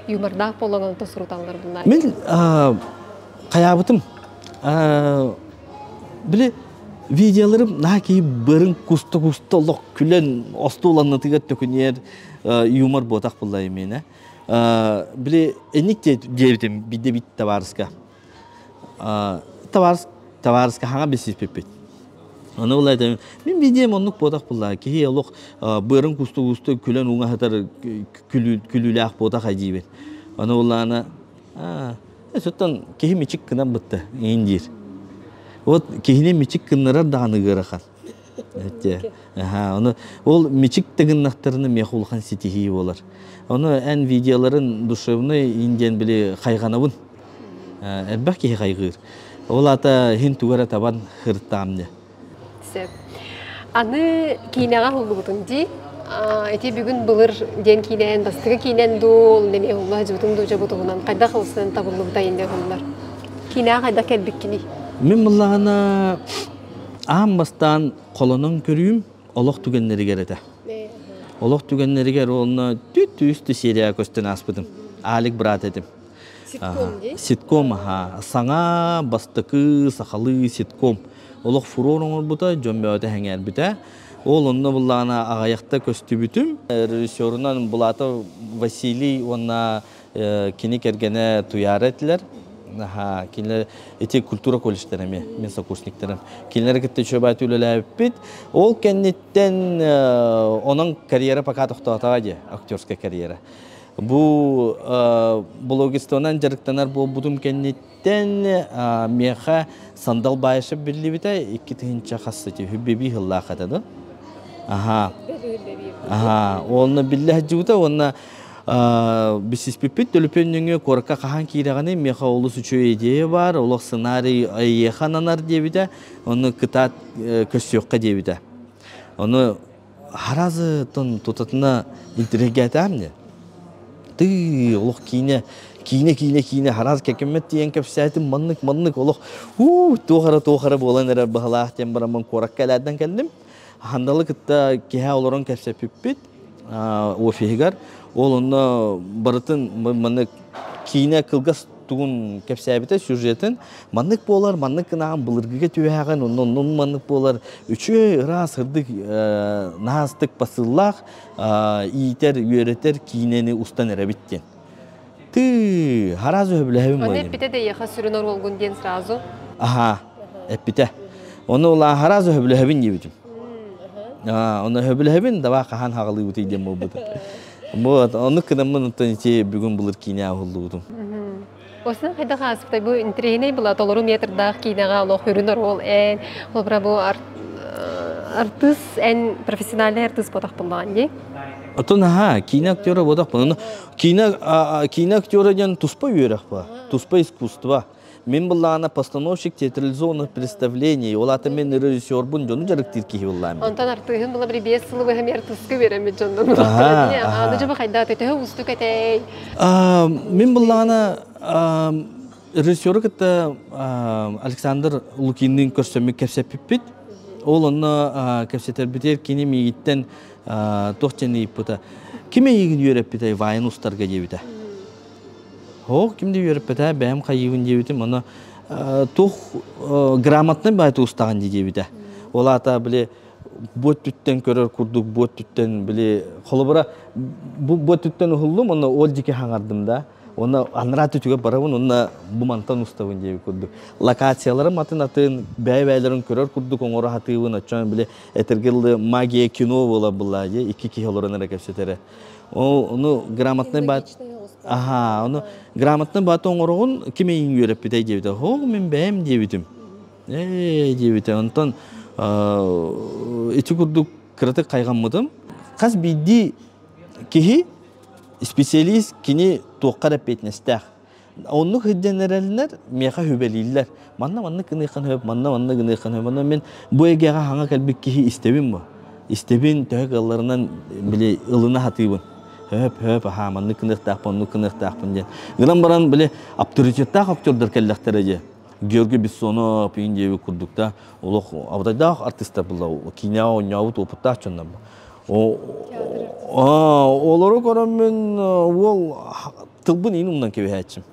юмордаах буолан онто суруталлар буллаа. Мин хайаабытым били видеоларым наһаа киһи бырын куста-куста олох күлэн остуоланнатыгар төкүнүйэр юмор буотах булла имиэнэ. Били энник диэбитим бидде бит табаарыска. Табаарыс табаарыска хаҥа билсиспиппит. Ону була этем мин видеом оннук буотах булла киһи олох быарын кусту-кусту күлэн уҥа сытар күлүүлээх буотах айдиибин. Ону буллаана Соттон киһи мичик гынан бытта иин диир. Вот киһини мичик гыннарар даҕаны ыарахан. Ону ол мичик да гыннахтарына миэхэ улахан ситиһии буолар. Ону эн видеоларын душевный иин диэн били хайҕанабын. Элбэх киһи хайҕыыр. Ол аата иһин тугу эрэ табан хыртаам дьэ. Сөп. Аны киинэҕэ уһуллубутуҥ дии. Ити бүгүн былыр диэн киинээн бастакы киинэн дуу, ол эмиэ уһулла сылдьыбытыҥ дуу дьэ туһунан хайдах ылсан табыллыбыта инде уһуллар? Киинэҕэ хайдах кэлбиккиний? Мин буллаҕына аан бастаан холонон көрүүм олох түгэннэригэр этэ. Олох түгэннэригэр уонна түт-түс серия көстөн ааспытым. Алик брат этим. Ситком дии? Ситком, аха. Саҥа бастакы сахалыы ситком. Олох фурор оҥорбута, дьон бөҕөтө сэҥээрбитэ. Ол онно буллаҕына аҕыйахта көстүбүтүм. Режиссерунан Булатов Василий уонна кини кэргэнэ Туйаара этилэр. Аха, кинилэр ити культура колледжтара эмиэ, мин сокурсниктарым. Кинилэри кытта үчүгэй үлэлээбиппит. Ол кэнниттэн онон карьера пока тохтоотоҕо дии, актерская карьера. Бу блогистонан дьарыктанар буолбутум кэнниттэн миэхэ Сандал Баишев биллибитэ 2000 хас үһү сыллаах этэ да. Аха. Аха. Онно биллэ сылдьыбыта уонна билсиспиппит төлөпүөн нөҥүө куоракка хаһан киирэҕиний миэхэ олус үчүгэй идея баар, олох сценарий эйиэхэ ананар диэбитэ, ону кытаат көрсүөххэ диэбитэ. Ону Харазытын тутатына интириэһиргээтэҕим дии. Тыы, олох киинэ, киинэ, киинэ, киинэ, хараз кэкиммэт тиийэн кэпсээтим, маннык, маннык олох уу, туох эрэ, туох эрэ буолан эрэр быһалаах диэн бараммын куоракка элээрдэн кэллим. Хандалы кытта киһи олорон кэпсэппиппит офиһыгар. Ол онно барытын маннык киинэ кылгас тугун кэпсээбитэ сюжетын маннык буолар, маннык гынаҕын былыргыга түһэҕин, онно оннун маннык буолар. Үчүгэй, ыраас, сырдык, наһаастык посыллаах иитэр, үөрэтэр киинэни устан эрэбит диэн. Ты, сразу сөбүлэһэбин Оны эппитэ да эйиэхэ сүрүн оруолгун диэн сразу. Аха, эппитэ. Оны ула сразу сөбүлэһэбин диэбитим. Оны сөбүлэһэбин, давай хаһан хаҕалыыбытый диэн буолбута. Вот, оннук гынаммын оттон ити бүгүн былыр киинэ уһуллубутум. Осынан хайдах ааспытай бу интэриэһинэй была толору метрдаах киинэҕэ олох үрүн оруол эн холобура бу артыыс эн профессиональный артыыс буотах буллаҕын дии. Оттон аха, киинэ актера буотах буолан киинэ киинэ актера диэн туспа үөрэх ба, туспа искусство. Мин былаана постановщик театрализованных представлений, ол аата мен режиссербун дьону дьарыктыыр киһи буллаам. Онтон артыыһын була били 5 сылы быһа артыыска үөрэммит дьоннон аны дьоба хайда төһө уустук этэй? Мин былаана режиссеру кытта Александр Лукинныын көрсөммүт кэпсэппиппит. Ол онно кэпсэтэрбитигэр кини миигиттэн туох диэн ыйыппыта. Ким эйигин үөрэппитэй вайн устарга диэбитэ. Һоох, ким да үөрэппэтэ, бэйэм хайыыбын диэбитим, ону туох грамотнай баайты устаҕын дии диэбитэ. Ол аата били бу өттүттэн көрөр курдук бу өттүттэн били холобура бу бу өттүттэн уһуллум, онно ол дьики хаҥардым да. Онно анараа түтүгэр барабын, онно бу мантан устабын диэбит курдук. Локацияларым атын-атын, бэйэ-бэйэлэрин көрөр курдук оҥоро сатыыбын, оччоон били этэргэ дылы магия кино буола булла дии, икки киһи олорон эрэ кэпсэтэрэ. Ол ону грамотнай баат Аха, ону грамотнай баат оҥороҕун ким эйиҥ үөрэппитэй диэбитэ. Һоо, мин бэйэм диэбитим. Ээ диэбитэ. Онтон ити курдук кыратык хайҕаммытым. Хас биирдии киһи специалист кини туохха эрэ эппиэтинэстээх. Оннук сылдьан эрэллэр, миэхэ сүбэлииллэр. Манна маннык гыныаххын сөп, манна маннык гыныаххын сөп. Онон мин бу эйгэҕэ хаҥа кэлбит киһи истэбин бу. Истэбин, төһө кыалларынан били ылына сатыыбын. Хөп, хөп, аһаа, маннык гыныахтаахпын, оннук гыныахтаахпын диэн. Гынан баран, били, авторитеттаах актердар кэллэхтэрэ дии. Георгий Бессонов, иин диэбит курдук да, олох абытайдаах артистар булла, киинэҕэ оонньообут опыттаах дьоннор. Олору көрөммүн уол тылбын иин умнан кэбиһээччим.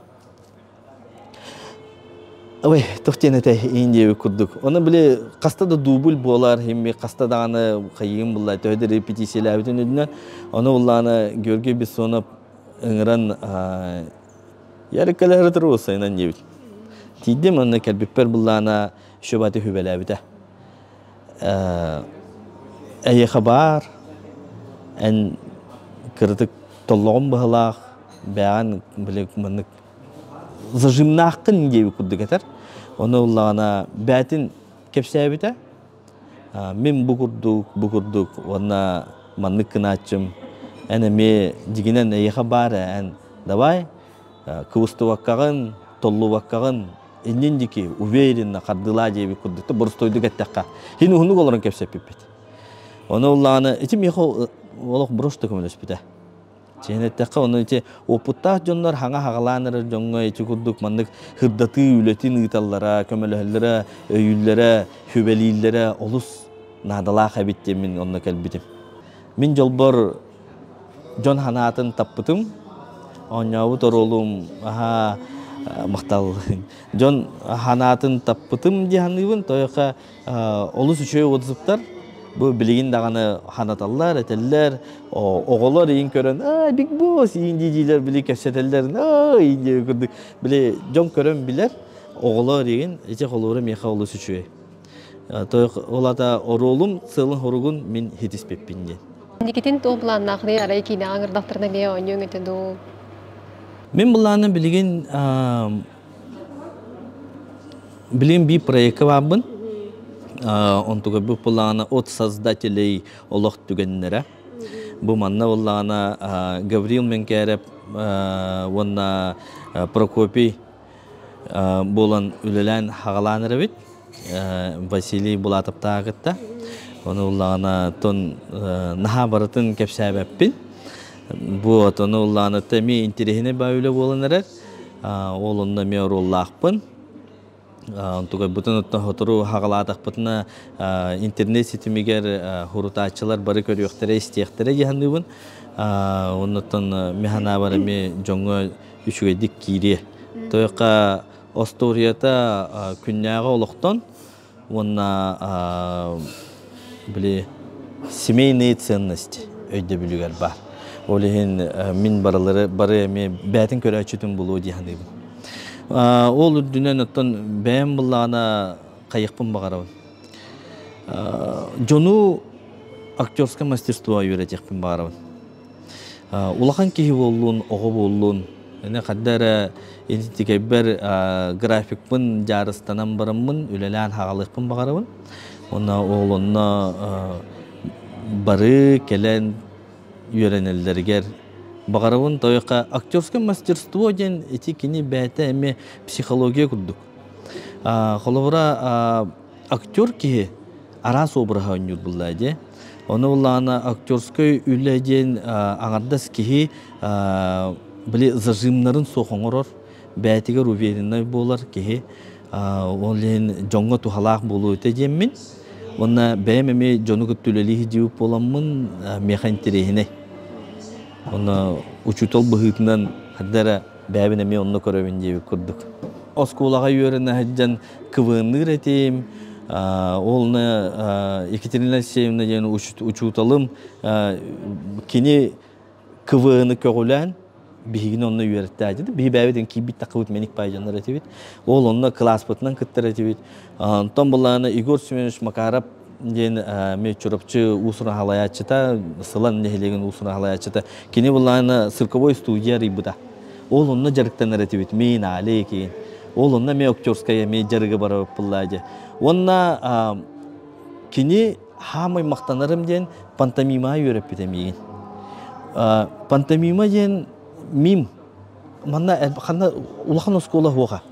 Ой, туох диэн этэй иин диэбит курдук. Оны били хаста да дубль буолар, химми хаста даҕаны хайыым булла, төһө да репетициялээбитин үрдүнэн. Ону буллааны Георгий Бессонов ыҥыран Ярыккалары туруусайынан диэбит. Тиийдим, онно кэлбиппэр буллаана шөбаты хүбэлээбитэ. Эйиэхэ баар, эн кыратык толлоҕун быһылаах, бэйэҕин били маннык зажимнааххын диэбит курдук этэр. Ону ыллаҕына бээтин кэпсээбитэ. Мин бу курдук, бу курдук уонна маннык гынааччым, эн эмиэ дьигинэн эйиэхэ баар ээ, эн давай кыбыстыбаккаҕын, толлубаккаҕын иннин диэки уверенно хардыылаа диэбит курдук боростуойдук эттэххэ хин уһуннук олорон кэпсэппиппит. Ону ыллаҕына ити миэхэ олох просто көмөлөспүтэ. Чиһин эттэххэ, ону ити опыттаах дьоннор хаҥа хаҕалаан эрэр дьоҥҥо ити курдук маннык сырдатыы үлэтин ыыталлара, көмөлөһөллөрө, өйүүллэрэ, сүбэлииллэрэ олус наадалаах эбит диэн мин онно кэлбитим. Мин дьолбор дьон санаатын таппытым, оонньообут оруолум аһаа махтал. Дьон санаатын таппытым дии саныыбын, тойоха олус үчүгэй отзывтар. Бу билигин даҕаны ханаталлар, этэллэр, оҕолор иин көрөн, аа, Big Boss иин дии-диилэр били кэпсэтэллэр, аа, иин диэ курдук. Били дьон көрөн билэр, оҕолор иин ити холура миэхэ олус үчүгэй. Ол ата оруолум сыалын-соругун мин хитиспиппин диэн. Инникитин туох былааннаахыный арай киинэҕэ ыҥырдахтарына эмиэ оонньуоҥ этэ дуу? Мин былааным билигин билигин биир проекка баарбын. Онтуга бу былаана от создателей олох түгэннэрэ. Бу манна буоллаҕына Гаврил Менкээрэп уонна Прокопий буолан үлэлээн хаҕалаан эрэбит. Василий Булатовтааҕы кытта. Ону ыллаҕына тон наһаа барытын кэпсээбэппин. Бу отону ыллаҕына эмиэ интэриэһинэй баа үлэ буолан эрэр. Ол онно эмиэ оруоллаахпын. Онтугайбытын оттон сотору хаҕалаатахпытына интернет ситимигэр хурутааччылар бары көрүөхтэрэ, истиэхтэрэ дии саныыбын. Оннуттан мин санаабар эмиэ дьоҥҥо үчүгэйдик киириэ. Тойока остуоруйата күннээҕи олохтон уонна били семейные ценности өйдөбүлүгэр баар. Ол иһин мин барылары бары эмиэ бээтин көрөөччүтүн булуо дии саныыбын. Ол үрдүнэн оттон бэйэм буллаҕына хайыахпын баҕарабын. Дьону актерское мастерство үөрэтиэхпин баҕарабын. Улахан киһи буоллун, оҕо буоллун, ини ханна эрэ интикэйбэр графикпын дьаарыстанан бараммын үлэлээн хаалыахпын баҕарабын. Уонна ол онно бары кэлэн үөрэнэллэригэр баҕарабын. Тойока актерское мастерство диэн ити кини бэйэтэ эмиэ психология курдук. Холобура, актер киһи араас обраһа оонньуур буллаа дии. Ону буллаҕына актерскай үлэ диэн аҥардас киһи били зажимнарын суох оҥорор, бэйэтигэр увереннай буолар киһи ол иһин дьоҥҥо туһалаах буолуо этэ диэммин. Уонна бэйэм эмиэ дьону кытта үлэлии сылдьыбыт буоламмын миэхэ интэриэһинэй. Уонна учуутал быһыытынан ханна эрэ бэйэбин эмиэ онно көрөбүн диэбит курдук. Оскуолаҕа үөрэнэ сылдьан КВН-ныыр этим. Ол Екатерина Алексеевна диэн учууталым кини КВН-ы көҕүлээн биһигини онно үөрэттээччи. Биһи бэйэбит киирбит таххыбыт мэник пай дьоннор этибит. Ол онно кылааспытынан кыттар этибит. Онтон буллаҕына Егор Семенович Макаров диэн эмиэ Чурапчы уус-уран халайааччыта, Сылан нэһилиэгин уус-уран халайааччыта. Кини буллаҕына цирковой студия арыйбыта. Ол онно дьарыктанар этибит, мин, Али киин. Ол онно эмиэ актерскай эмиэ дьарыгы барабыт буллаа дии. Уонна кини хаамай махтанарым диэн пантомимаҕа үөрэппитэ миигин. Пантомима диэн мим манна ханна улахан оскуола суоҕа.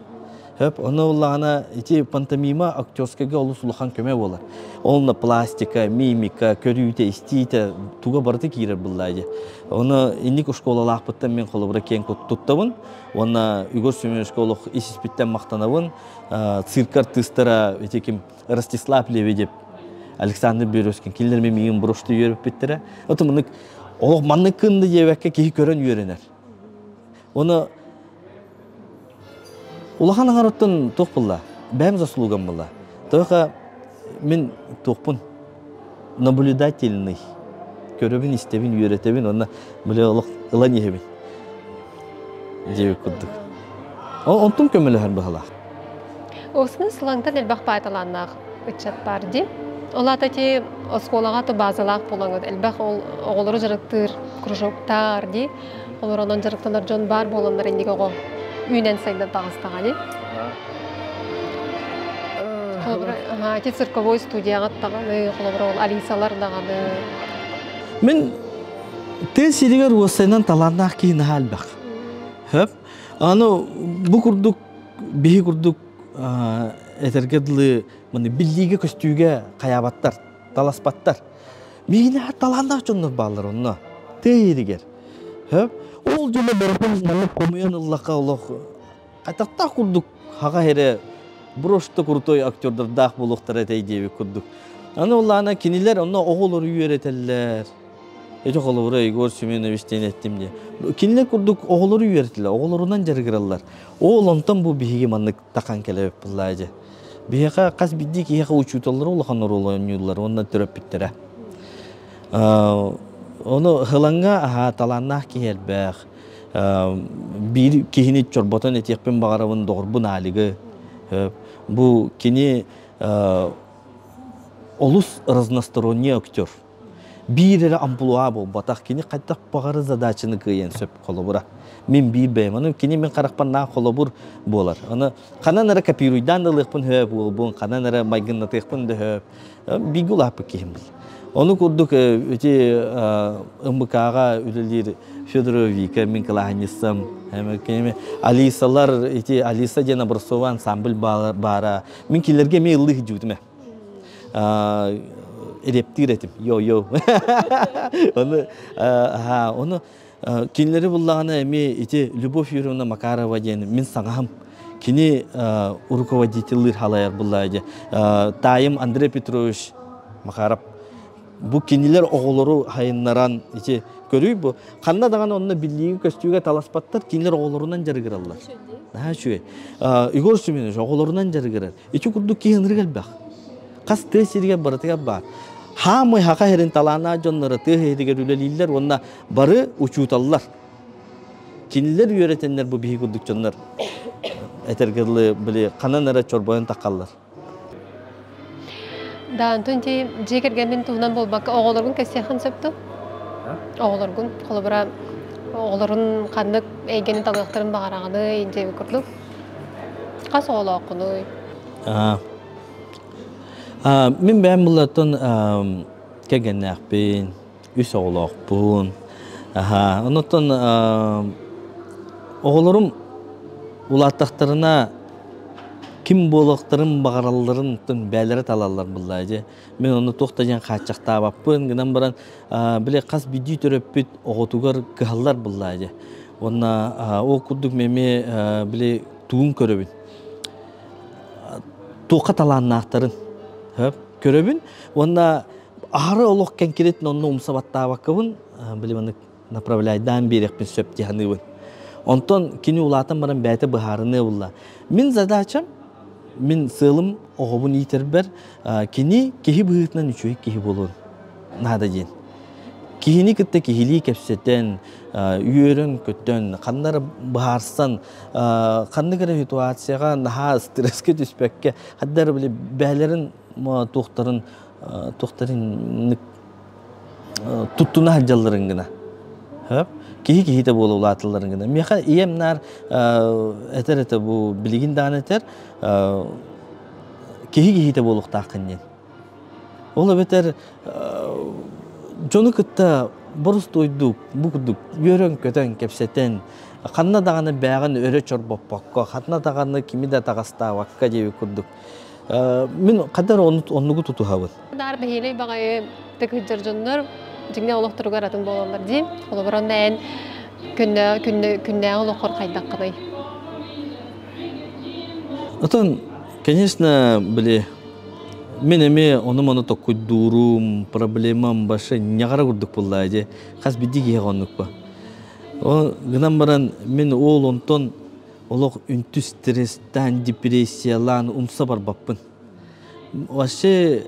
Хөп, онно уллаҕына ити пантомима актерскайга олус улахан көмө буолар. Онно пластика, мимика, көрүүтэ, истиитэ туга барыта киирэр буллаа дии. Оны инник школалаахпыттан мен холобура киэн туттабын. Уонна Егор Семеновичка олох ис-испиттэн махтанабын. Цирк артыыстара ити ким Ростислав Лебедев, Александр Березкин кинилэр миигин брошты үөрөппүттэрэ. Ото маннык олох маннык кынды диэбэккэ киһи көрөн үөрэнэр. Оны улахан аҥарыттан туох булла? Бэйэм заслугам була. Только мин туохпун наблюдательный. Көрөбүн, истэбин, үөрэтэбин, онно бile олох ылан иһэбин. Диэбит курдук. Онтум көмөлөһөр быһалаах. Осны сылаңтан элбэх баайталааннаах ыччат бар дии. Ол аата ити оскуолаҕа то базалаах буолаҥыт элбэх ол оҕолору дьарыктыыр кружоктар дии. Олор онон дьарыктанар дьон баар буоланнар инник оҕо үүнэн сайдан таҕыстаҕа дии. Холобура, ити цирковой студияҕа даҕаны, холобура ол Алисалар даҕаны. Мин тыа сиригэр уоссайынан талааннаах киһи наһаа элбэх. Хөп. Аны бу курдук биһи курдук этэргэ дылы маны биллиигэ көстүүгэ хайаабаттар, таласпаттар. Миигин талааннаах дьоннор бааллар онно. Тыа иһигэр. Хөп. Ол дьоно барытын маннык хомуйан ыллахха олох атахтаах курдук хаҕа эрэ брошто крутой актердардаах буолуохтара этэй диэбит курдук. Аны улаана кинилэр онно оҕолору үөрэтэллэр. Ити холобура Егор Семенович диэн эттим дии. Кинилэр курдук оҕолору үөрэтэллэр, оҕолорунан дьарыгыраллар. Ол онтон бу биһиги маннык тахан кэлэбит буллаа дьэ. Биһиэхэ хас биирдии киһиэхэ учууталлара улахан оруолу оонньууллар уонна төрөппүттэрэ. Ону Хылаҥҥа аһаа талааннаах киһи элбэх. Биир киһини чорботон этиэхпин баҕарабын доҕорбун Алигы. Бу кини олус разносторонний актер. Биир эрэ амплуа буолбатах, кини хайдах баҕары задачаны кыайан сөп холобура. Мин биир бэйэм, аны кини мин харахпар холобур буолар. Аны ханан эрэ копируйдаан да ылыахпын сөп буолбун, ханан эрэ майгыннатыахпын да сөп. Бииргэ улааппыт киһим был. Ону курдук ити МБК-ҕа үлэлиир Федорова Вика мин кылааһынньыссам, Алисалар, ити Алиса диэн образцовый ансамбль баара. Мин кинилэргэ эмиэ ыллыы сылдьыбытым ээ. Рептир этим, йо-йо. Ону, ону кинилэри буллаҕына эмиэ ити Любовь Юрьевна Макарова диэн мин саҥаһым. Кини руководителлыыр халайар буллаа дии. Таайым Андрей Петрович Макаров бу кинилэр оҕолору хайыннаран ити көрүй бу ханна даҕаны онно биллиигэ көстүүгэ таласпаттар кинилэр оҕолорунан дьарыгыраллар. Наһаа үчүгэй. Егор Семенович оҕолорунан дьарыгырар. Ити курдук киһи ынырык элбэх. Хас тыа сиригэр барытыгар баар. Хаамый хаха сирин талааннаах дьонноро тыа сиригэр үлэлииллэр уонна бары учууталлар. Кинилэр үөрэтэннэр бу биһи курдук дьоннор этэргэ дылы били ханан эрэ чорбойон таххаллар. Да, Антон дии дьиэ кэргэммин туһунан буолбакка оҕолоргун кэпсиэххин сөп дуо? Оҕолоргун, холобура, оҕолорун ханнык эйгэни талыахтарын баҕараҕыный диэбит курдук. Хас оҕолооххунуй? Мин бэйэм буллартан кэргэннээхпин, үс оҕолоохпун. Оннуттан оҕолорум улааттахтарына ким буолуохтарын баҕаралларын бээлэрэ талаллар буоллаа дьэ. Мин ону туох да диэн хааччахтаабаппын гынан баран били хас биирдии төрөппүт оҕотугар кыһаллар буоллаа дьэ. Уонна ол курдук мен эмиэ били тугун көрөбүн. Туохха талааннаахтарын көрөбүн уонна аһары олох кэнкирит онно умса баттаабаккабын били маннык направляйдаан биэриэхпин сөп дии саныыбын. Онтон кини улаатан баран бэйэтэ быһаарыныа булла. Мин задачам, мин сыалым оҕобун иитэрбэр кини киһи быһыытынан үчүгэй киһи буолуон наада диэн. Киһини кытта киһилии кэпсэтэн, үөрэн-көтөн, ханна эрэ быһаарсан, ханнык эрэ ситуацияҕа наһаа стресскэ түспэккэ, ханна эрэ били бэйэлэрин туохтарын туохтарын туттуна сылдьалларын гына. Киһи киһитэ буола улааталларын гына. Миэхэ ийэм наар этэр этэ бу билигин даҕаны этэр киһи киһитэ буолуохтааххын диэн. Ол эбэтэр дьону кытта борустуойдук бу курдук үөрэн-көтөн кэпсэтэн ханна даҕаны бээҕин өрө чорбоппокко, ханна даҕаны кими да атаҕастаабакка диэбит курдук Мин хайдах оннугу тутуһабын. Наар бэһиэлэй баҕайы тык дьоннор дьиҥнээх олохторугар атын буолаллар дии. Холобур, онно эн күннээҕи олоххор хайдаххыный? Отон, конечно, били мин эмиэ ону-маны токкуйдуурум, проблемам башы ньаҕара курдук буоллаа дии. Хас биирдии киһиэхэ оннук ба. Ол гынан баран мин ол онтон олох үнтү стресстаан, депрессиялаан умса барбаппын. Вообще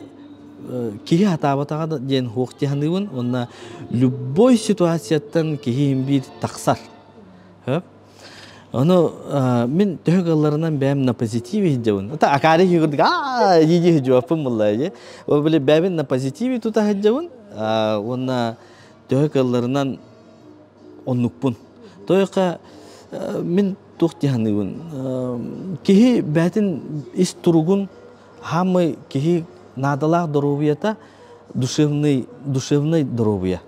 киһи хатаабатаҕа диэн хуох дии уонна любой ситуацияттан киһи биир тахсар. Ону мин төһө кыалларынан бэйэм на позитиве сылдьабын. Это акаары киһи курдук аа дии сылдьыбаппын буолла дии. Ол били бэйэбин на позитиве тута сылдьабын. Уонна төһө кыалларынан оннукпун. Тойока мин туох дии саныыбын киһи бэйэтин ис туругун хаамай киһи наадалаах доруобуйата душевный душевный доруобуйа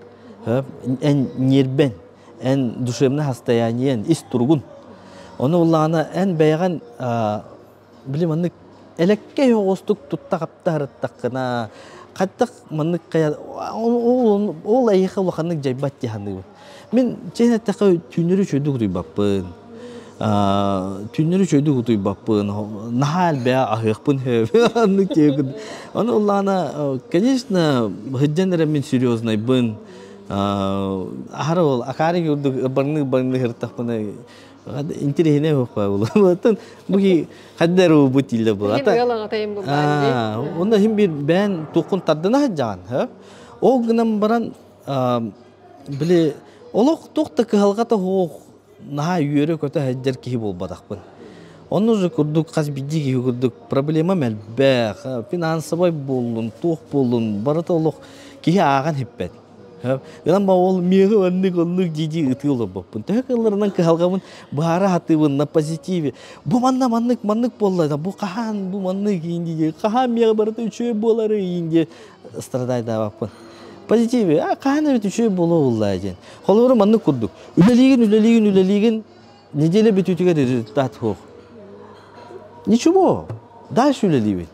эн ньиэрбэн эн душевный состояниен ис туругун ону улаана эн бэйэҕин били маннык элэккэй оҕустук тутта-хапта сырыттаххына хайдах маннык ол ол эйиэхэ улаханнык дьайбат дии саныыбын. Мин чиэһин эттэххэ түүннэри үчүгэйдик утуйбаппын. Түүннэри үчүгэйдик утуйбаппын. Наһаа элбэҕи аһыахпын сөп. Оннук диэбит. Ону ыллаҕына, конечно, сылдьан эрэ мин серьезнайбын. Аһара ол акаары курдук ыбарныы-ыбарныы сырыттахпына интириэһинэй буолла буолла. Бу ки хаддар бу тииллэ була. Онно хим бир бээн туоххун тардына сылдьаҕын, хөп. Ол гынан баран били олох туох да кыһалҕата суох наһаа үөрэ-көтө сылдьар киһи буолбатахпын. Онно же курдук хас биирдии киһи курдук проблема элбэх, финансовай буоллун, туох буоллун, барыта олох киһи ааҕан хиппэт. Гынан ба ол миэхэ оннук оннук дии-дии ытыы олорбоппун. Төһө кыалларынан кыһалҕабын быһаара сатыыбын на позитиве. Бу манна маннык маннык буолла бу хаһан бу маннык иин дии хаһан миэхэ барыта үчүгэй буолары иин диye страдайдаабаппын. Позитиве а хаһан эбит үчүгэй буолуо булла диэн. Холобура маннык курдук. Үлэлиигин үлэлиигин үлэлиигин неделя бүтүүтүгэр результат суох. Ничего, дальше үлэлиибин.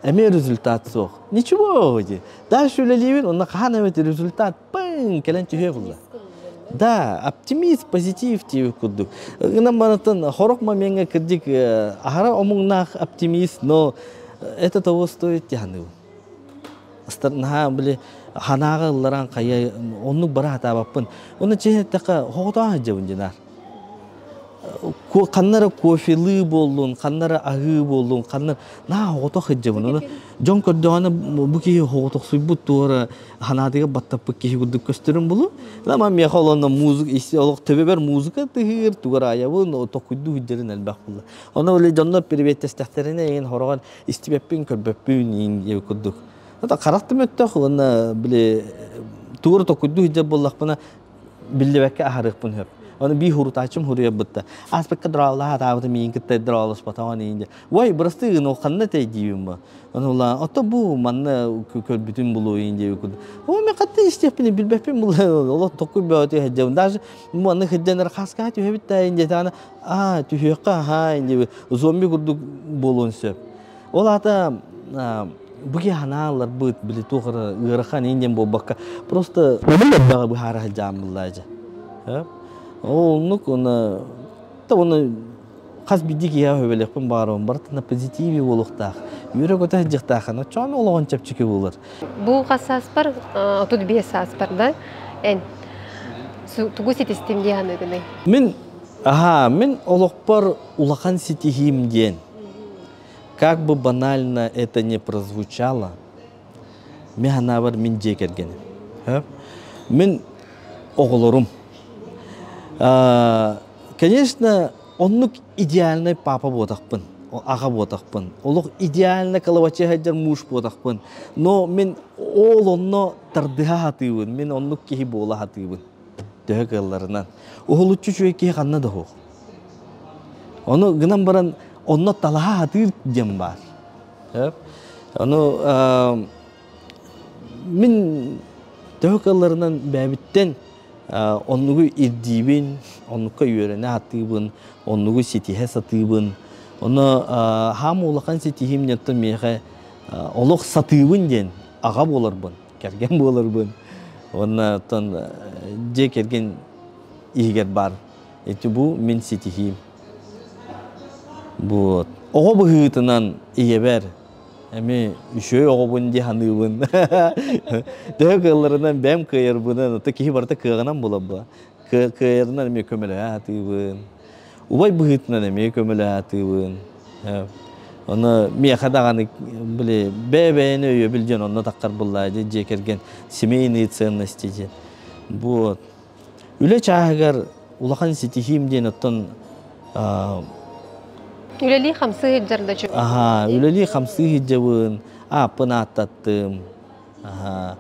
Эмиэ результат суох. Ничего дии. Дальше үлэлиибин, онно хаһан эмит результат пың кэлэн түһүө булла. Да, оптимист, позитив диэбит курдук. Гынан барантан хорох момеҥҥа кырдьык аһара омуҥнаах оптимист, но это того стоит дии саныыбын. Наһаа били ханааҕа ылларан хайа оннук бара сатаабаппын. Онно чиһин эттэххэ хоҕотоон сылдьабын динар. Ханна эрэ кофелыы буоллун, ханна эрэ аһыы буоллун, ханна наа оҕотох сылдьабын. Оны дьон көрдөҕүнэ бу киһи оҕотохсуйбут туора ханаатыгар баттаппыт киһи курдук көстөрүн булу. Ама миэхэ олонно музыка олох төбөбөр музыка тыһыыр, тугар айабын, токуйдуу сылдьарын элбэх булла. Ону били дьоннор приветтэстэхтэринэ эйин хороҕор истибэппин, көрбөппүн иин диэбит курдук. Харах да мөттөх уонна били тугу токуйдуу сылдьар буоллахпына биллибэккэ аһарыахпын сөп. Ону бии хурутааччым хуруйарбытта. Ааспыкка дороолаһа атаабыта миин кытта дороолоспотоҕун иин дьэ. Ой, бырастыы гын, ол ханна этэй диибин бу. Ону ула, ото бу манна көрбүтүм булуу иин диэбит курдук. О, мен хатта истиэхпин билбэппин була. Олох токуй бөҕөтү сылдьабын. Даже манна сылдьан хаскаҕа түһэбит да иин диэтэҕинэ, аа, түһүөххэ аһаа иин диэбит. Зомби курдук буолуон сөп. Ол аата бу киһи ханаалларбыт били туох эрэ ыарахан иин диэн буолбакка просто элбэҕи быһаара сылдьаан буллаа дьэ. Оннук уонна да уонна хас биирдии киһиэхэ сөбүлэхпин баҕарабын барыта на позитиве буолуохтаах үөрэ-көтө сылдьыахтааххына оччоҕуна олоҕун чэпчэки буолар. Бу хас сааспар 35 сааспар да эн тугу ситистим дии саныыгыный? Мин аһаа мин олохпор улахан ситиһиим диэн Как бы банально это не прозвучало, мин санаабар мин дьиэ кэргэним. Мин оҕолорум. Конечно, оннук идеальный папа буотахпын, аҕа буотахпын. Олох идеально кылабаччы сылдьар муж буотахпын. Но мин ол онно тардыһа сатыыбын, мин оннук киһи буола сатыыбын. Төһө кыалларынан. Уһулуччу үчүгэй киһи ханна да суох. Ону гынан баран онно талаһа сатыыр диэн баар. Ону мин төһө кыалларынан бэйэбиттэн оннугу ирдиибин, оннукка үөрэнэ сатыыбын, оннугу ситиһэ сатыыбын. Ону хаам улахан ситиһиим диэн миэхэ олох сатыыбын диэн аҕа буоларбын, кэргэн буоларбын. Уонна оттон дьиэ кэргэн иһигэр баар Ити бу мин ситиһиим. Вот. Оҕо быһыытынан ийэбэр эми үчүгэй оҕобун дии саныыбын. Төһө кыалларынан бэйэм кыайарбынан, ото киһи барыта кыаҕынан булар Кыайарынан эмиэ көмөлөһө сатыыбын. Убай быһыытынан эмиэ көмөлөһө сатыыбын. Ону миэхэ даҕаны били бэйэ-бэйэни өйөбүл диэн онно таххар буллаа дьиэ кэргэн семейные ценности диэн. Вот. Үлэ чааһыгар улахан ситиһиим диэн оттон Үлэлии хамсыы сылдьар да үчүгэй. Аһаа, үлэлии хамсыы сылдьабын, ааппын ааттаттым. Аһаа,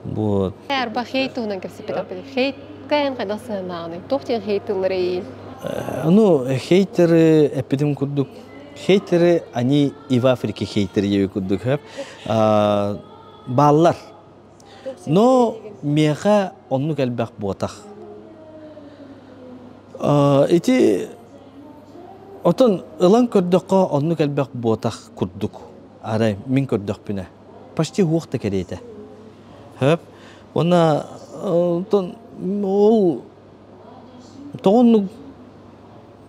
вот. Арба хейт туһунан кэпсэппит Хейтка эн хайдах сыһыаннааҕыный? Туох диэн хейт тыллары Ну, хейтеры эппитим курдук, хейтеры, они и в Африке хейтеры диэби курдук, бааллар. Но миэхэ оннук элбэх буотах. Ити отон ылан көрдөххө оннук элбэх буотах курдук. Арай мин көрдөхпүнэ. Почти уох да кэриэтэ. Хөп. Уонна отон ол тоҕоннук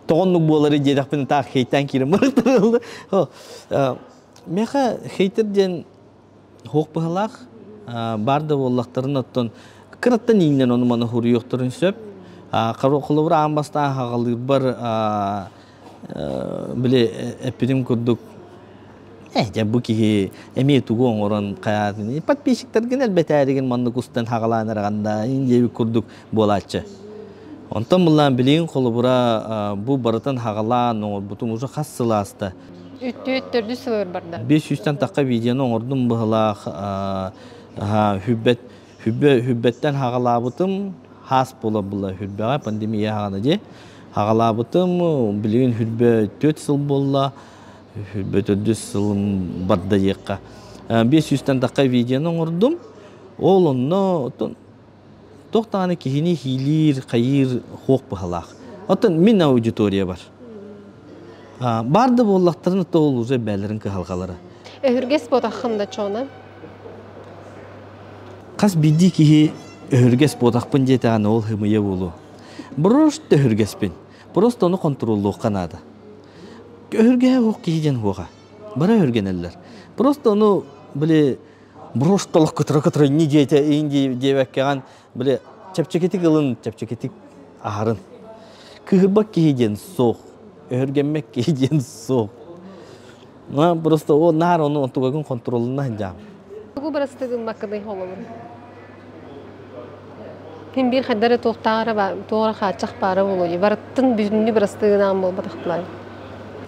тоҕоннук буолары диэтэхпинэ таах хейтаан киирэн барыттарылла. Миэхэ хейтер диэн Суох быһалаах баар да буоллахтарын оттон кыраттан иҥнэн ону маны хуруйуохтарын сөп. Холобур аан бастаан хаҕалыырбар били эппитим курдук э дьэ бу киһи эмиэ тугу оҥорон хайаатын подписчиктаргын элбэтээригин маннык устан хаҕалаан эрэҕэн диэбит курдук буолааччы. Онтон буллаан билигин холобура бу барытын хаҕалаан оҥорбутум уже хас сыл ааста. Үттү төрдүс сылыгар барда. 500-тэн тахха видеону оҥордум быһылаах хүббэт хүббэ хүббэттэн хаҕалаабытым хаас буола була хүрбэҕэ пандемия хаҕана дии хаҕалаабытым билигин хүрбэ 4 сыл буолла хүрбэ төрдүс сылым барда диэххэ 500-тэн тахха видеону оҥордум ол онно Туох даҕаны киһини иилиир, хайыыр хуох быһалаах. Оттон мин аудитория бар. Баар да буоллахтарына то ол уже бээлэрин кыһалҕалара. Өһүргэс буотаххын да чоона? Хас биирдии киһи өһүргэс буотахпын диэтэҕинэ ол хымыйа буолуо. Просто өһүргэспин. Просто ону хонтуруоллуохха наада. Өһүргэһэ суох киһи диэн суоҕа. Бары өһүргэнэллэр. Просто ону били брошкалах кытыра-кытыра инни диэтэ ин диэбэккэҕин били чэпчэкитик ылын чэпчэкитик аһарын. Кыһырбат киһи диэн суох, өһүргэммэт киһи диэн суох. Просто о наар ону онтугагын контролунна сылдьаам. Тугу бырастыгыммаккыный холобур? Мин биир хайдары туохтааҕара туора хааччах баара буолуо барыттын бүтүннүү бырастыгынаан буолбатахтылар.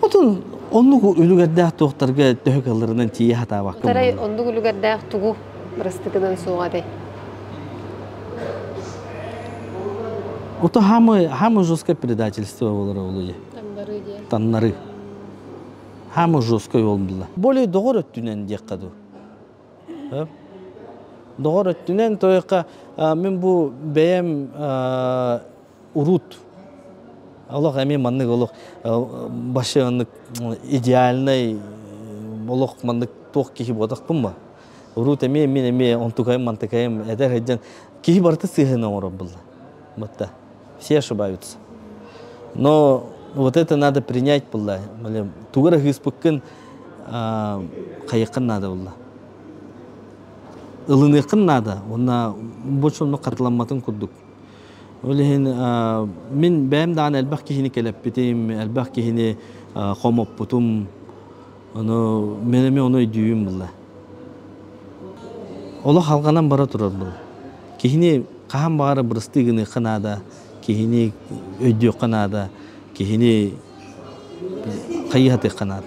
Отун оннук үлүгэрдээх туохтарга төһө кылларынан тиийэ хатаабакка. Тарай оннук үлүгэрдээх тугу бырастыгынан суоҕа этэй? Ото хамы хамы жесткое предательство болар олуйа. Таннары диye. Таннары. Хамы жесткое болдула. Более доҕор өттүнэн диэххэ дуу. Доҕор өттүнэн тойоққа мин бу бэйэм урут олох эмиэ маннык олох башы оннук идеальный олох маннык туох киһи буотахпын ба. Урут эмиэ мин эмиэ онтукайым мантыкайым эдэр сылдьан киһи барыта сыыһын оҥорор булла. Вот все ошибаются. Но вот это надо принять булла. Тугу эрэ ыыспыккын хайыаххын наада булла. Ылыныаххын наада. Уонна больше онно хатыламматын курдук. Ол иһин мин бэйэм даҕаны элбэх киһини кэлэппитим, элбэх киһини хомоппутум. Ону мен эмиэ ону өйдүүбүн булла. Олох алҕанан бара турар бу. Киһини хаһан баҕарар бырастыы гыныахха наада, киһини өйдүөххэ наада, киһини хайыһатыахха наада.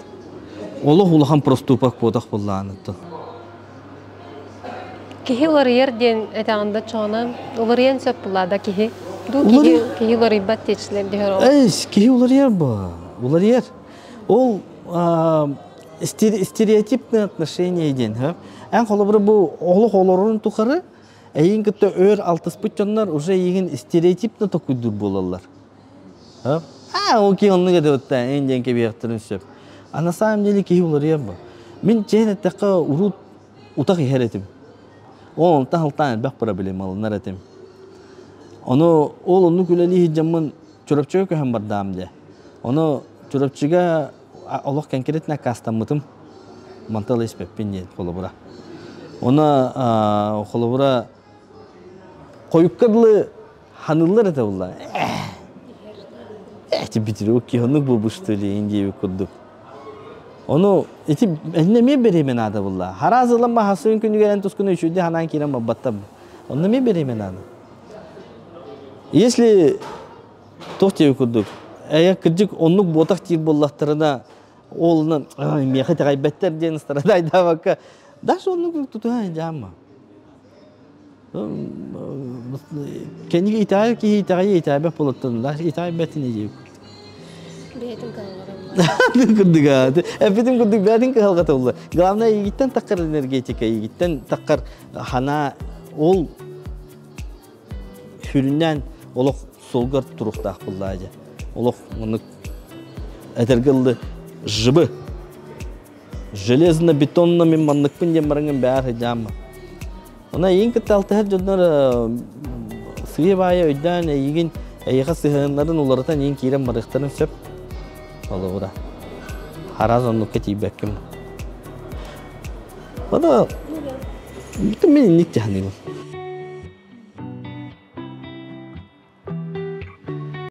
Олох улахан проступок буотах буоллаҕына Киһи уларыйар диэн этэҕин да чоҕуна уларыйан сөп буллаада киһи. Ду киһи киһи уларыйбат диэчилэр диһэр ол. Эс, киһи уларыйар бу. Уларыйар. Ол стереотипное отношение диэн эн холобура бу олох олорорун тухары эйигин кытта өр алтыспыт дьоннор уже эйигин стереотипно токуйдуур буолаллар. А ол киһи оннук этэ эн диэн кэбиэхтэрин сөп. А на самом деле киһи уларыйар бу. Мин чээн эттэххэ урут утах иһэр этим. Ол онтон алтаан элбэх проблемаланар этим. Ону ол оннук үлэлии сылдьаммын Чурапчыга көһөн бардаам дии. Ону Чурапчыга олох кэнкиритин аккаастаммытым. Мантан испэппин диэн холобура. Оны холобура хойукка дылы ханыллар этэ булла. Эти бүтүрүк киһи буолбушту диэн диэбит курдук. Ону ити энне эмиэ беремен наада булла. Хараас ылан баһасын күнүгэр эн тускуну үчүгдэ ханаан киирэн барбаттар. Онно эмиэ беремен наада. Если туох диэбит курдук, эйэ кырдьык оннук буотах диир буоллахтарына, ол миэхэ итэҕэйбэттэр диэн страдайдаабакка, даже оннук тутуһан дьаама. Кэнниги итэҕэй киһи итэҕэйи итэҕэйбэт буолаттан, даже итэҕэйбэтин диэбит. Бэйэтин кыһалҕата Курдуга. Эппитим курдук бэйэтин кыһалҕата буолла. Главное, игиттэн таххар энергетика, игиттэн таххар хана ол сүрүннээн олох суолгар туруктаах буоллаа дьэ. Олох маннык этэргэ ыллы жыбы. Железно-бетонно мин манныкпын диэн бараҥын бээр сыдьаамма. Она эйигин кытта алтыһар дьоннор сыыйа-баайа өйдөөн эйигин эйиэхэ сыһыаннарын уларытан эйигин киирэн барыахтарын сөп. Холобура. Хараас оннукка тиийбэккин. Ода мин инник дьаһаныыбын.